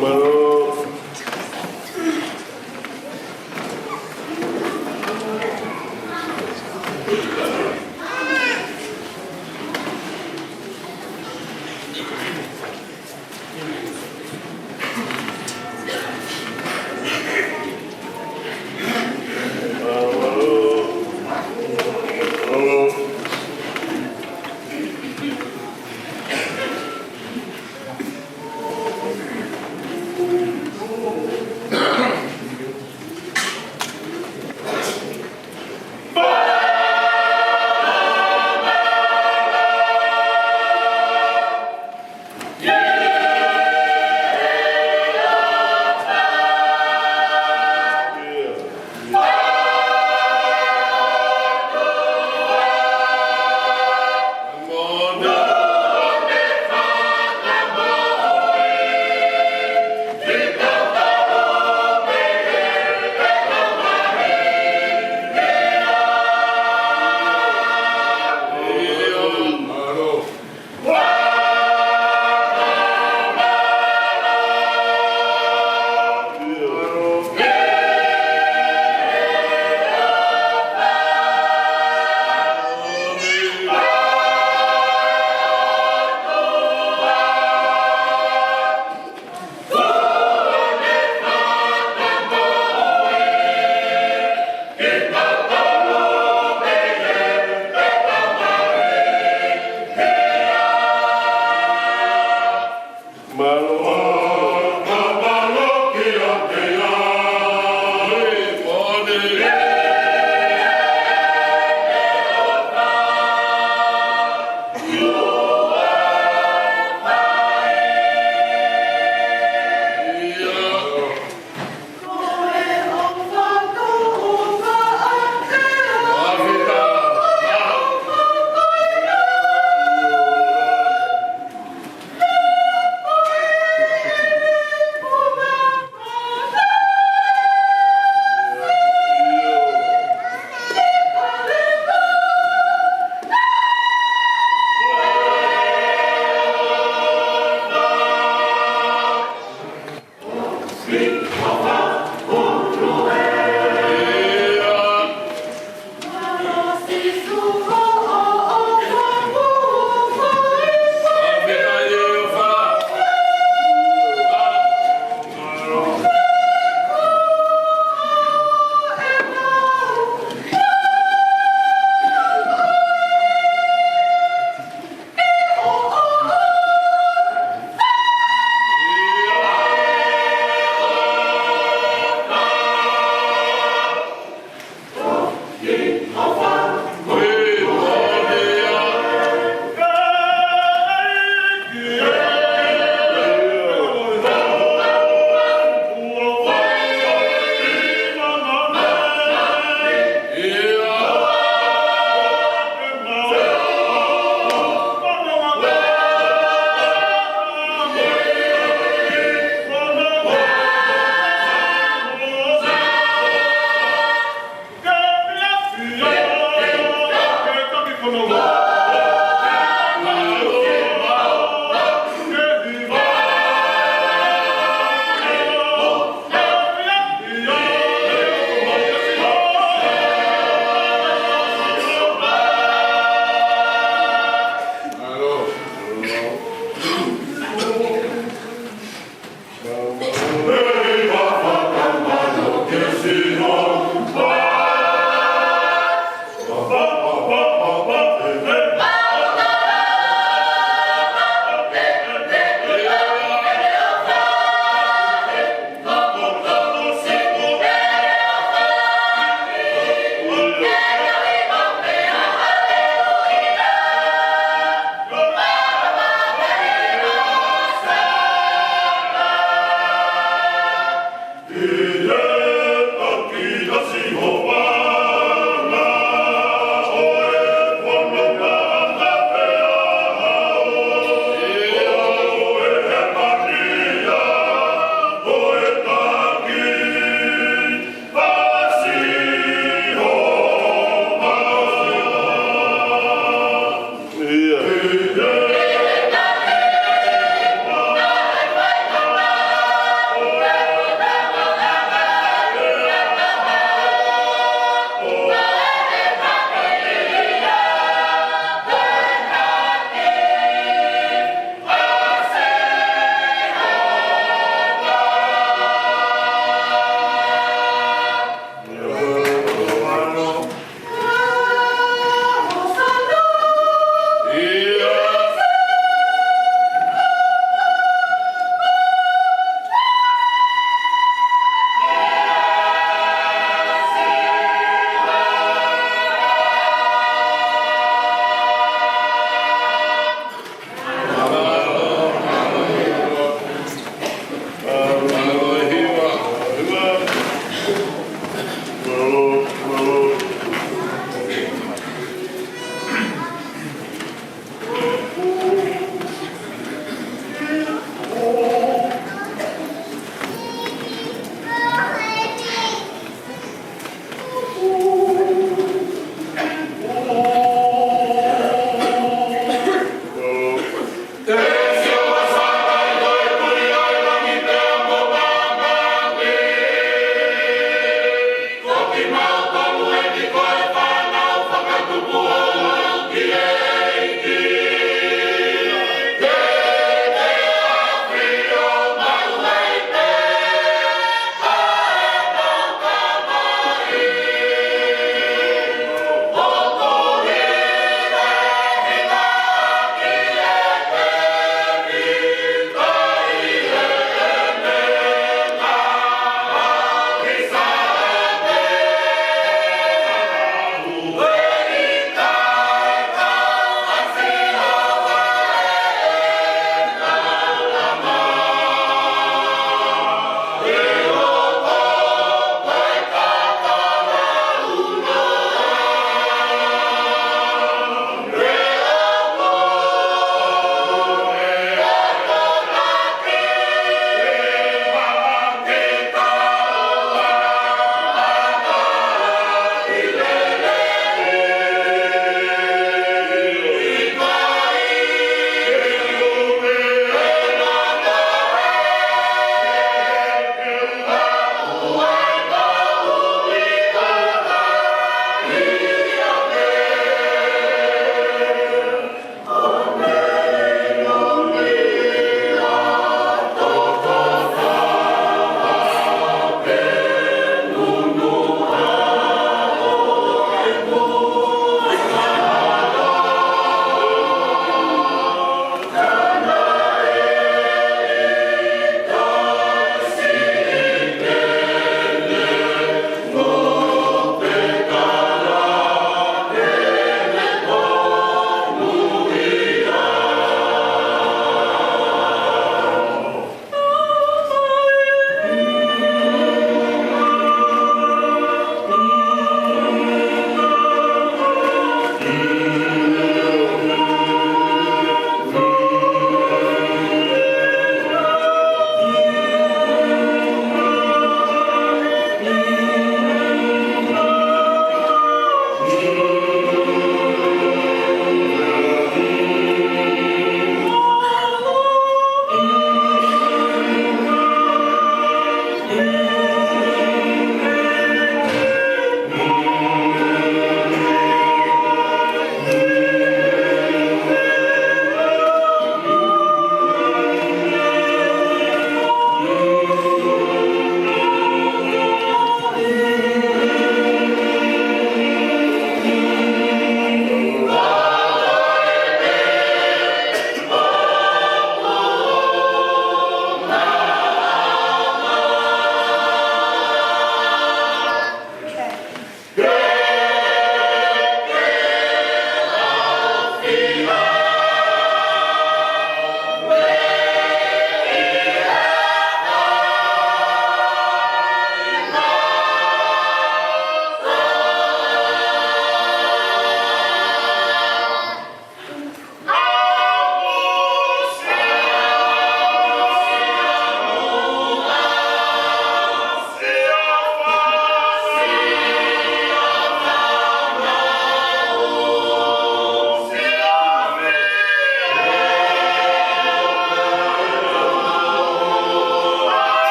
mālō.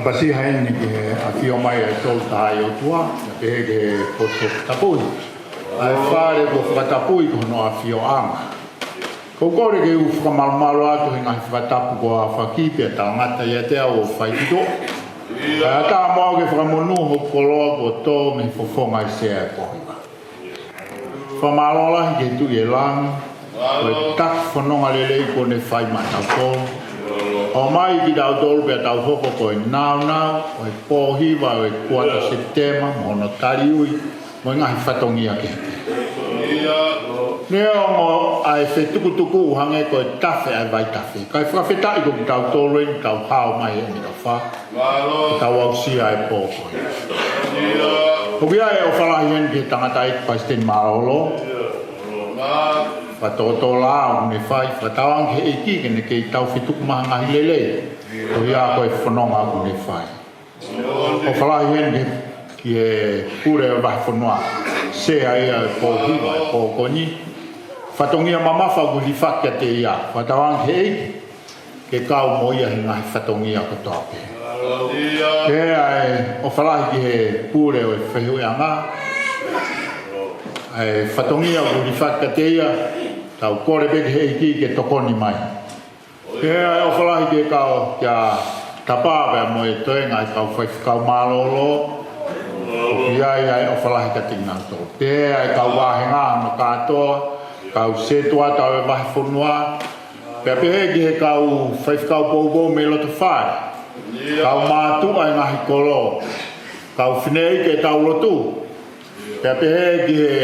Fakaʻasi heni ki he ʻafio mai ʻa e Tolu Tahaʻi ʻOtua, pea pehē ki he potu fakatapui ʻa e fale kuo fakatapui ko hono ʻafioʻanga. ʻOku ou kole ke u fakamalumalu atu he ngaahi fakatapu kuo aofaki pea talangata ʻiate au ʻo fai ki tuʻa. Kae ʻatā mo au ke fakamonū hoku koloa kuo tō mei he fofonga ʻi he sea ʻo e pō hiva. Fakamālō lahi ki he Tuʻi ʻo e langi, ko e taki fononga lelei kuo ne fai maʻatautolu. ʻOmai kitautolu pea tau hoko ko e nāunau ʻo e pō hiva ʻo e kuata Sepitema mo hono taliui mo e ngaahi fatongia kehekehe. Neongo ʻa e fetukutuku ʻo hangē ko e tafe ʻa e vaitafe, kae fakafetaʻi ko kitautolu eni tau hao mai he ʻEne ʻofa. Tau aʻusia e pō ko ia. ʻOku ʻi ai e ʻofa lahi heni ki he tangataʻeiki palesiteni mālōlō. Fakatōtōlā ʻoku ne fai, fakatauange ki he ʻEiki ke ne kei tau fetuku mai ha ngaahi lelei. Ko ia ko e fononga ʻoku ne fai. ʻOfa lahi heni ki he pule ʻo e vahefonua. Sea ia e pō hiva e pō ko eni. Fatongia mamafa ʻoku hilifaki kiate ia. Fakatauange ki he ʻEiki ke kau mo ia he ngaahi fatongia kotoa pē. Pea ʻofa lahi ki he pule ʻo e fehuʻiʻanga. ʻA e fatongia ʻoku hilifaki kiate ia, tau kole pē ki he ʻEiki ke tokoni mai. Pea ʻofa lahi ki he kau kia Tapa pea mo e toenga ʻa e kau faifekau mālōlō. ʻOku ʻi ai ʻa e ʻofa lahi kiate kinautolu. Pea ʻa e kau vāhenga hono kātoa, kau setuata ʻo e vahefonua. Pea pehē ki he kau faifekau poupou mei loto fale, kau mātuʻa ʻi he ngaahi kolo, kau fineʻeiki ʻetau lotu. Pea pehē ki he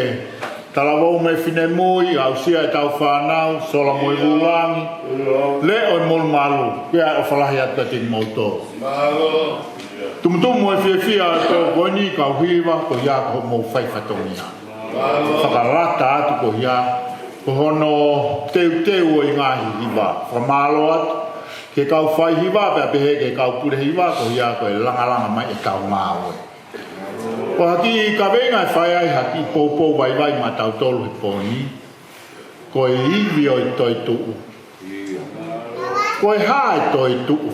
talavou mo e finemui, aʻusia ʻetau fānau, sola mo e vūlangi, leʻo mo e molumalu, pea ʻofa lahi atu kiate kimoutolu. Tumutumu e fiefia ʻo e pō ko eni kau hiva, ko ia ko hoʻomou fai fatongia. Fakalata atu ko ia, ko hono teuteu ʻo e ngaahi hiva. Fakamālō atu ki he kau fai hiva, pea pehē ki he kau pule hiva, ko ia ko e langalanga mai ʻetau ngāue. Ko ha kiʻi kaveinga ʻe fai ai ha kiʻi poupou vaivai maʻatautolu he pō ni, ko e ivi ʻo e toetuʻu. Ko e hā e toetuʻu?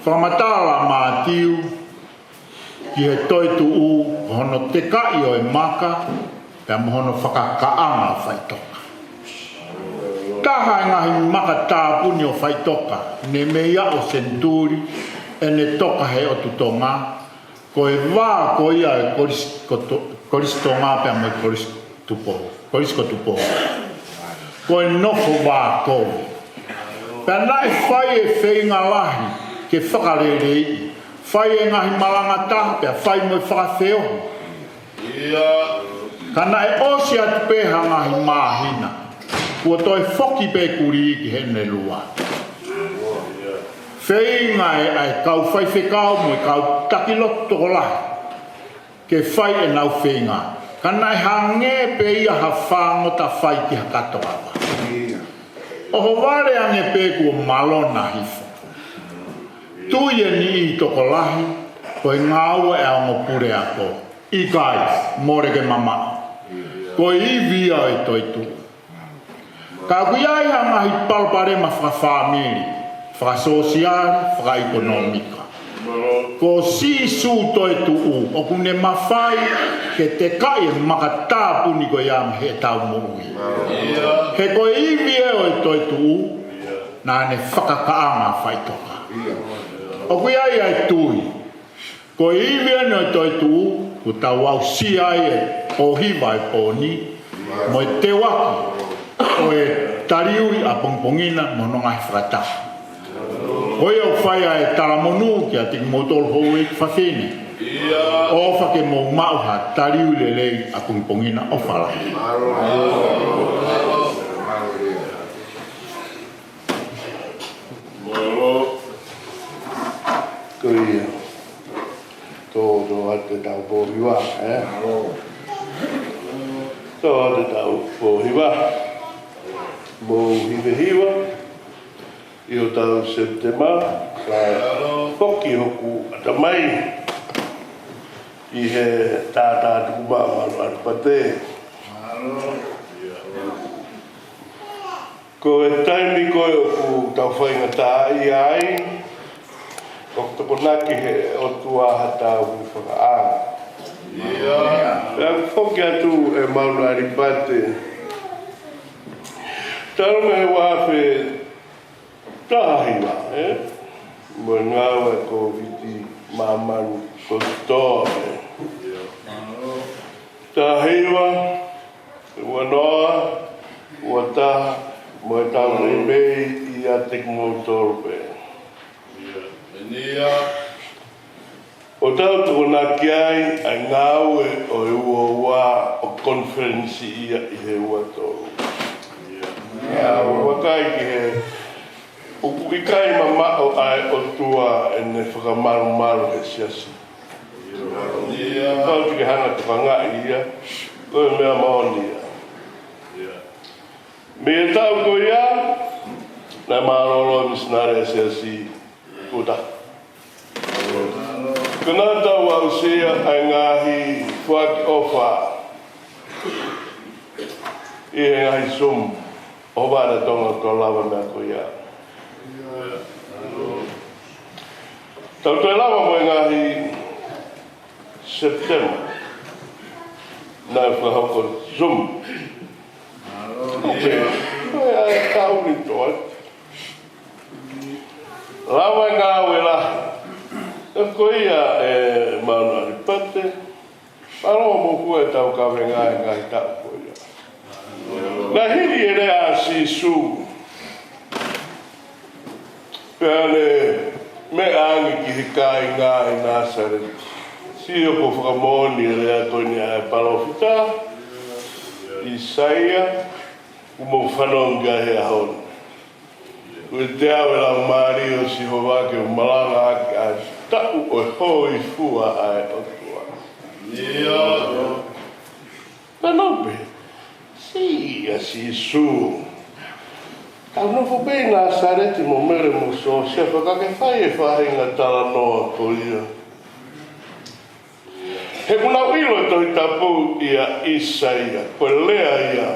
Fakamatala ʻa Mātiu ki he toetuʻu, hono tekaʻi ʻo e maka, pea mo hono fakakakaʻanga ʻo faʻitoka. Taha e ngaahi maka tāpuni ʻo faʻitoka, ne mei aʻu senituli ʻene toka he ʻotu Tonga, ko e vā ko ia ʻo e kolisi koto-, Kolisi Tonga pea mo e Kolisi Tupou, Kolisi ko Tupou. Ko e nofo vā kovi. Pea naʻe fai e feinga lahi ke fakaleleiʻi, fai e ngaahi malanga taha, pea fai mo e fakafeohi. Ka naʻe ʻosi atu pē ha ngaahi māhina, kuo toe foki pē kulī ki heʻene lua. Feinga e, ʻa e kau faifekau mo e kau taki lotu tokolahi ke fai ʻenau feinga. Ka naʻe hangē pē ia ha fāngota fai ki ha katoava. ʻOhovale ange pē kuo malona hifo. Tui e niʻihi tokolahi, ko e ngāue ʻa e ongo puleako. ʻIkai, mole ke mamaʻo. Ko e ivi ia ʻo e toetuʻu. Ka ʻoku ʻi ai ha ngaahi palopalema fakafāmili, fakasōsiale, fakaʻekonōmika. Ko Sīsū toetuʻu, ʻoku ne mafai ke tekaʻi e maka tāpuni ko ia mei heʻetau moʻui. He ko e ivi ē ʻo e toetuʻu, naʻa ne fakakakaʻanga faʻitoka. ʻOku ʻi ai ʻa e tui. Ko e ivi eni ʻo e toetuʻu, kuo tau aʻusia ai e pō hiva e pō ni, mo e teuaki ʻo e taliui ʻapongipongi na mo hono ngaahi fakataha. Ko ia ʻoku fai ai e talamonū kiate kimoutolu houʻeiki fafine. ʻOfa ke mou maʻu ha taliui lelei ʻapongipongi na, ʻofa lahi. Mālō. Ko ia. Tō, tō atu ʻetau pō hiva, ē? Tō atu ʻetau pō hiva. Mou hivehiva ʻi hotau Sepitema, kae foki hoku ʻatamai ki he tātā Tukumaʻamalu ʻAtupate. Ko e taimi ko ē ʻoku tau faingataʻaʻia ai, ʻoku tokonaki he ʻOtua ha tauhi fakaʻā. Pea ʻoku foki atu ʻe Mauna ʻAlipate, talu mei he uaafe taha hiva, ē? Mo e ngāue Kōviti māmani kotoa, ē? Taha hiva, ua noa, ua taha, mo e taʻu meimei ʻiate kimoutolu pē. ʻO tau tokonaki ai ʻa e ngāue ʻo e ua ua ʻo e konifelenisi ia ʻi he ua tolu. Pea ʻoku ou vakai ki he ʻoku ʻikai mamaʻo ʻa e ʻOtua ʻene fakamalumalu he siasi. Pau ke ke hanga ʻo tokangaʻi ia, ko e meʻa moʻoni ia. Mei he taʻu ko ia, naʻe mālōlō e misinale ʻa e siasi, kuo taha. Ko ʻenau tau aʻusia ʻa e ngaahi foaki ʻofa ʻi he ngaahi Zoom ʻo Havana, Tonga, ko e lava meʻa ko ia. Tau toe lava mo e ngaahi September. Naʻe fakahoko Zoom. Ko e, ko e ʻai kauni toa. Lava e ngāue lahi. Ko ia ʻe Mauna ʻAlipate. Mālō mo kua e tau kavenga e ngaahi taʻu ko ia. Naʻe hili e lea ʻa Sīsū. Pea ne meʻa ange ki he kāinga ʻi Nāsaleti. Sio ko e fakamoʻoni e lea ko eni ʻa e palōfita ʻĪsaia, ʻoku mou fanongo ki ai he ʻaho ni. Ko e teau e Laumālie ʻo Sihova ke malanga ʻaki ʻa e taʻu ʻo e hōifua ʻa e ʻOtua. Ka nau pehē, siʻi ʻa Sīsū, tau nofo pē ʻi Nāsaleti mo Mele mo Siosefa, ka ke fai e faʻahinga talanoa ko ia. He ʻoku nau ʻilo e Tohi Tapu ʻia ʻĪsaia, ko e lea ia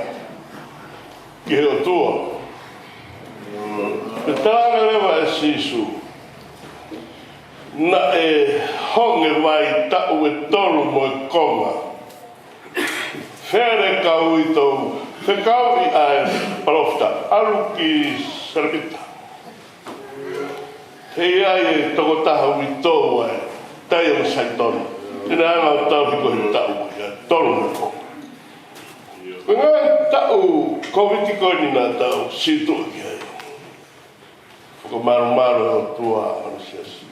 ki he ʻOtua. Pea talaange leva ʻe Sīsū, naʻe honge vai taʻu ʻe tolu mo e konga. Fele kau ʻi tō, fekauʻi ʻa e palōfita, ʻalu ki Salepita. He ʻi ai e tokotaha ʻoku ʻi tō ai, tai ʻo Saitona. Te ne hanga ʻo tauhi ko e taʻu ia, tolu mo e konga. Ko e ngaahi taʻu Kōviti ko eni naʻa tau situʻa ki ai. Fakamalumalu e ʻOtua hono siasi.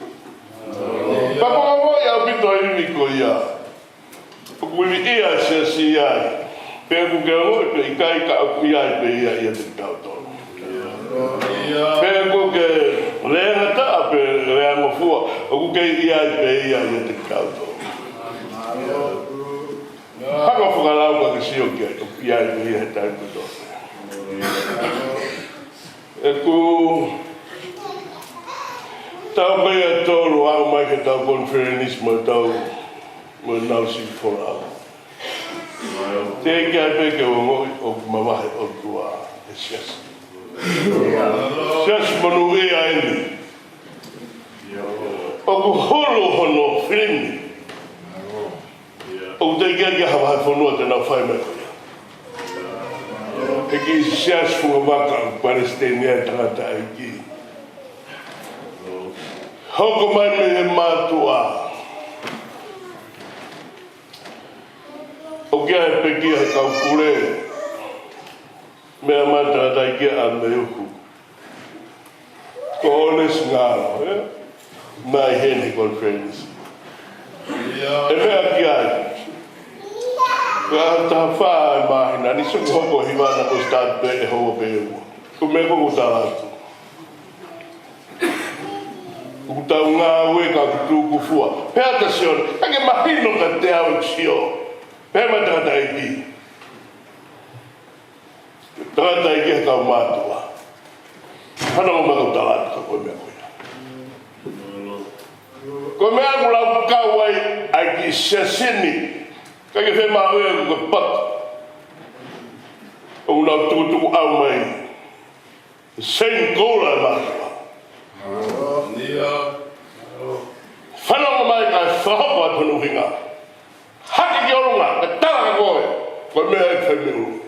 Pea ʻoku ou ongoʻi ʻaupito e ivi ko ia. ʻOku ivi ia siasi ai. Pe ʻoku ke ongoʻi pe ʻikai, ka ʻoku ʻi ai pē ia ʻiate kitautolu. Pe ʻoku ke leangataʻa pe leangofua, ʻoku kei ʻi ai pē ia ʻiate kitautolu. Hanga fakalau ka ke sio ki ai, ʻoku ʻi ai pē ia he taimi kotoa. ʻOku tau pē ia ʻe tolu ʻo aʻu mai ki heʻetau konifelenisi mo ʻetau, mo ʻenau siʻi folau. Teʻeki ai pē ke u ongoʻi ʻoku mavahe ʻOtua he siasi. Siasi monūʻia eni. ʻOku hulu hono filimi. ʻOku teʻeki ai ke ʻi ai ha vahefonua te nau fai mai ko ia. He kiʻi siasi fungavaka ʻoku palesiteni ai e tangataʻeiki. Hoko mai mei he mātuʻa. ʻOku ʻi ai e pekia he kau pule. Meʻa mai e tangataʻeiki ʻa Meuku. Ko ʻOnesi Ngalo, ē? Naʻe ʻi heni he konifelenisi. ʻE meʻa ki ai. Ko e ʻaho taha fā e māhina ni, sio ki he hoko hiva naʻa ku start pē ʻe houa pē ua. Ko e meʻa ko ē ʻoku tala atu. ʻOku tau ngāue ka ʻoku tuku fua. Pea ta sio, ka ke mahino ka te au sio. Pea mai e tangataʻeiki. Tangataʻeiki he kau mātuʻa. Hana o mako tala atu ka ko e meʻa ko ia. Ko e meʻa ʻoku lau kau ai ʻa e kiʻi siasi ni. Ka ke fē maʻu ʻe ʻoku ke pata. ʻOku nau tukutuku ʻau mai. Saint Paul ʻa e mātuʻa. Fakahoko atu hono ʻuhinga. Hake ki ʻolunga, kae tala kia koe, ko e meʻa ʻe fai mei ʻolunga.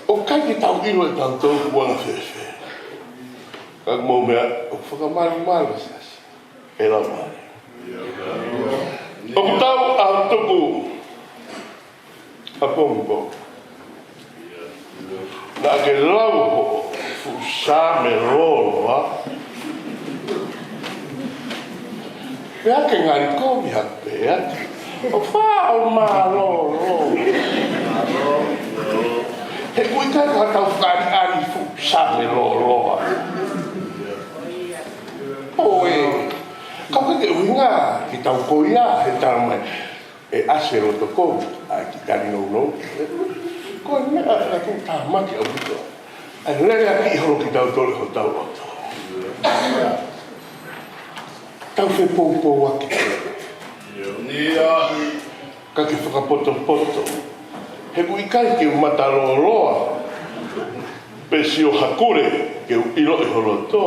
ʻOku ʻikai ke tau ʻilo ʻe tautolu kuo anga fēfē. Ka ko e meʻa, ʻoku fakamalumalu e siasi ʻe he Laumālie. ʻOku tau ʻaho tuku ʻapongipongi. Naʻa ke lau hoʻo fuʻu Saame lōloa. Pea ke ngali kovi hake pē ʻo fai ʻo mālōlō. He ʻoku ʻikai ko haʻatau fakaʻaliʻali fuʻu Saame lōloa. ʻOi, ka ʻoku ʻikai ke ʻuhinga ke tau ko ia he tala mai ʻe ʻasi e loto kovi ʻa e kiʻi tali nounou. Ko e meʻa ʻoku tāmaki ʻaupito. ʻA e lele ʻaki holo kitautolu hotau loto. Tau fepoupouaki. Ka ke fakapotopoto. He ʻoku ʻikai ke u mata lōloa pe sio hakule ke u ʻiloʻi ho loto.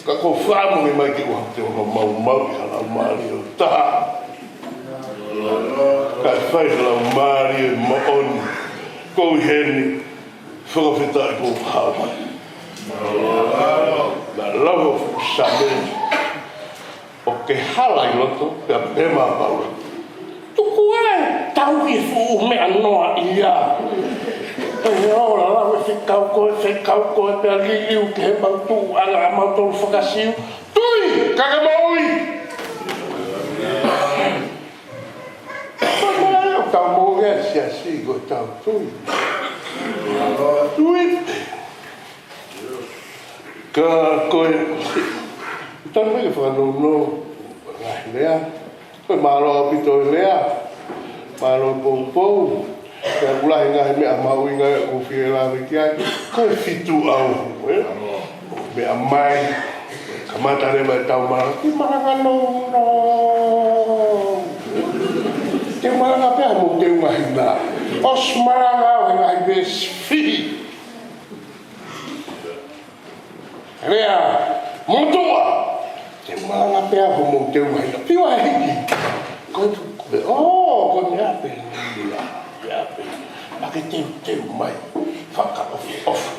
Ka ko e fakamoʻoni mai ke u hanga ʻo maumauʻi ha laumālie ʻo taha. Kae fai ha laumālie moʻoni. Ko e heni, fakafetaʻi ko e hā mai. Naʻa lau hoʻo fuʻu Saame. ʻOku ke hala ʻi loto, pea pehē mai ʻa Paula. Tuku ē, tauhi e fuʻu meʻa noa ia. Pea ʻoua ʻe lau e fekau ko ē, fekau ko ē, pea liliu ki he mau tuʻu ʻa e mau tolu faka-Siu. Tui, ka ke moʻui. Ko e meʻa ē ʻoku tau moʻui ai he siasi ko ʻetau tui. Tui. Ka ko e, tau mai ke fakanounou ngaahi lea. Ko e mālō ʻaupito e lea. Mālō e poupou. Pea ʻoku lahi ngaahi meʻa mahuʻinga ʻoku fie lave ki ai. Ko e fitu ʻaho, ē? Meʻa mai. Kamata leva ʻetau malanga. Ke malanga nounou. Te u malanga pē ʻa hoʻomou teunga hina. ʻOsi malanga au he ngaahi veesi fihi. Lea, motuʻa, te u malanga pē ʻa hoʻomou teunga hina. Fiu ʻa e hiki. Ko e tuku pē, ʻō, ko e meʻa pē, meʻa pē, meʻa pē. Pea ke teuteu mai, fakaʻofoʻofa.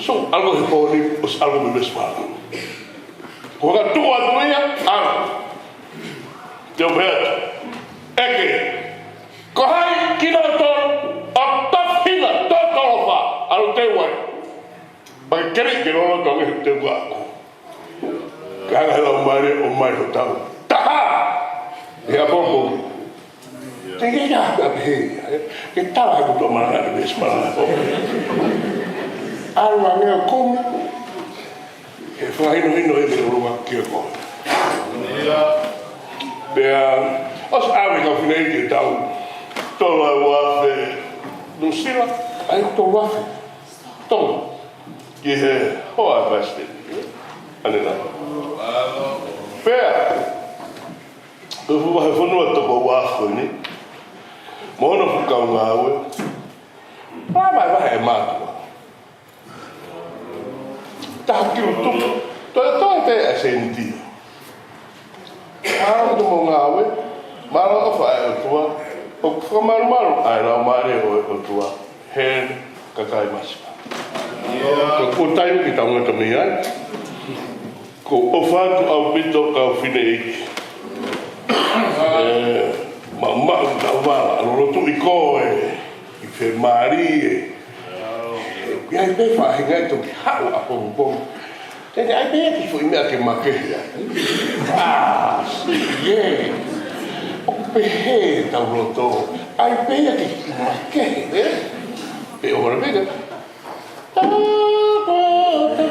So, ʻalu he pō ni, ʻosi ʻalu mei he veesi fā. Ko e tuʻu atu ia, ʻalu. Te u pehē atu. ʻEke. Ko hai kinautolu ʻoku tofiʻa totolofa ʻalu teu ai. Pea ke keli ke lolotonga he teu ako. Ka ʻi he Laumālie ʻomai hotau taha. ʻI he ʻapongipongi. Te ke ʻai pē pehē, ke tala ʻe koe ʻa e malanga, ʻa e veesi malanga. ʻAlu ange ʻo kumi. He fakahinohino ʻe he ʻOtua kiate koe. Pea, ʻosi ʻave e kau fineʻeiki ʻe taha, tolu ua afe Nuʻusila, ʻa e tolu ua afe Tonga. Ki he hoa ʻa e palesiteni. ʻAnenai. Pea, ko e fuʻu vahefonua toko ua afe ni. Mo hono fuʻu kau ngāue. Pea vahevahe ʻe he mātuʻa. Taha kilu tupu. Toe toe pē ʻa e sēniti. Mālō hoʻomou ngāue. Mālō e ʻofa ʻa e ʻOtua. ʻOku fakamalumalu ʻa e Laumālie ʻo e ʻOtua. Heni, kakai masiva. Ko e taimi ke tau ngata mei ai. ʻOku ou ʻofa atu ʻaupito kau fineʻeiki. ʻE, maʻumaʻu tau vala, ʻa e lotu ʻi ko ē, ʻi he fiemālie. ʻI ai pē faʻahinga ʻe toki haʻu ʻapongipongi. Te ne ʻai pē ki he foʻi meʻa ke makehe ai. ʻĀ, sio ē. ʻOku pehē tau loto. ʻAi pē ia ke makehe, ē? Pe ʻoua pē ke Tau, tau, tau,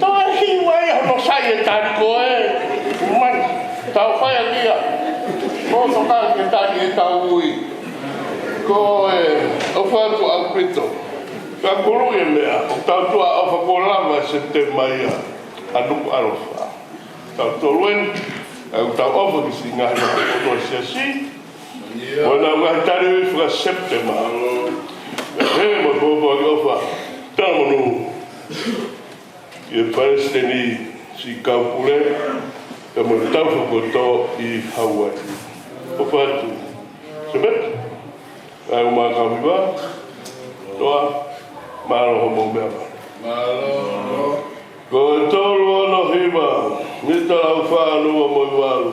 tau, hiu ai hono sai e tali ko ē. Mai, tau fai ʻaki ia. Ko e tokanga ke tali ʻetau ui. Ko e, ʻofa atu ʻaupito. Ka kulu e meʻa, ʻoku tau tuʻa ʻofa kuo lava e Sepitema ia. ʻA Nukuʻalofa. Tau tolu eni, ʻoku tau ʻofa ki he siʻi ngaahi loto kotoa siasi. Ko ʻenau ngaahi tali ui faka-Sepitema. He mo e pōpoaki ʻofa. Talamonū. ʻI he palesiteni, siʻi kau pule. Ka mo tau fakato i Hauaiʻi. ʻOfa atu. Sipeti. Ai uma ka viva. Toa. Mālō hoʻomou meʻa. Mālō. Ko e tolu ono hiva, mita lau fā noa mo e valu.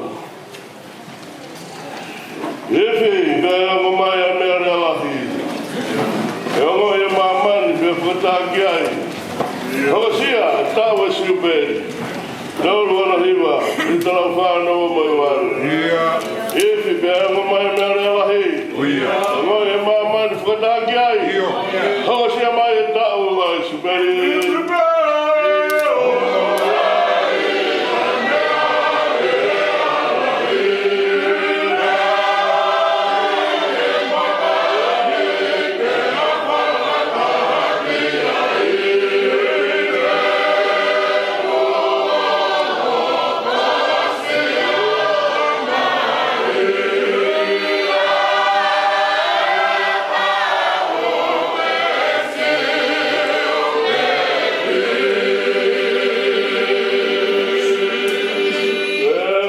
Ifi, pea ongo mai ʻa e meʻalea lahi. ʻE ongoʻi ʻe māmani, pea fakataki ai. Hokosia, taʻu ʻo e Siupeli. Tolu ono hiva, mita lau fā noa mo e valu. ʻIo. Ifi, pea ongo mai ʻa e meʻalea lahi. ʻIo. Ongoʻi ʻe māmani, fakataki ai. ʻIo. Hokosia mai e taʻu ʻo e Siupeli.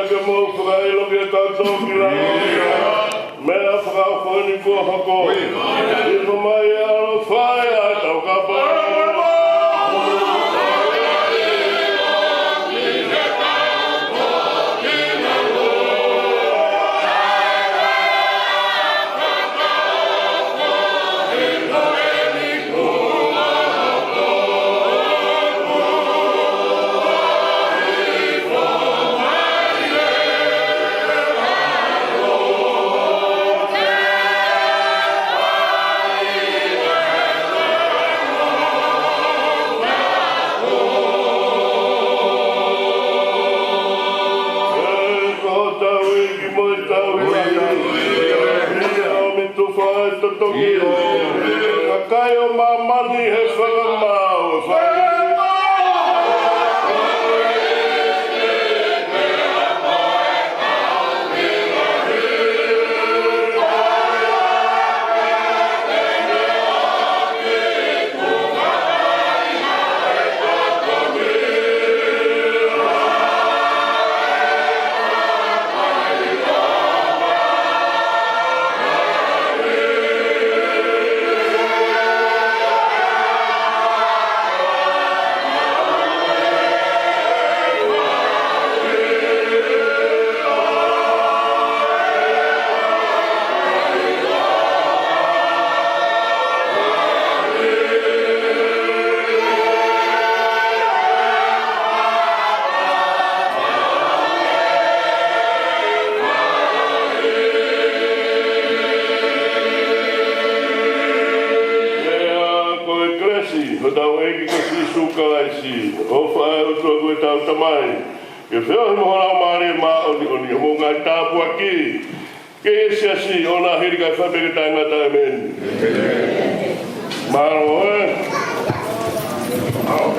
Ke mou fakaʻilo ke tau toki lalo. Meʻa fakaofo ni kuo hoko. Hifo mai ʻa e ʻaloʻofa ʻa e tau kapa. Ko hotau ʻEiki mo ʻetau ʻEiki. ʻIo, ʻomi tufa e totongi. Kakai ʻo māmani he fakamaau. Pea ko e kelesi ʻa hotau ʻEiki ko Sīsū Kalaisi, ʻofa ʻa e ʻOtua ko ʻetau Tamai, ko e feohi mo e Laumālie Māʻoniʻoni, ʻo mo ngaahi tāpuaki, ke ʻi he siasi ʻo na hili kae fai pē ke taʻengata. ʻĒmeni. Mālō.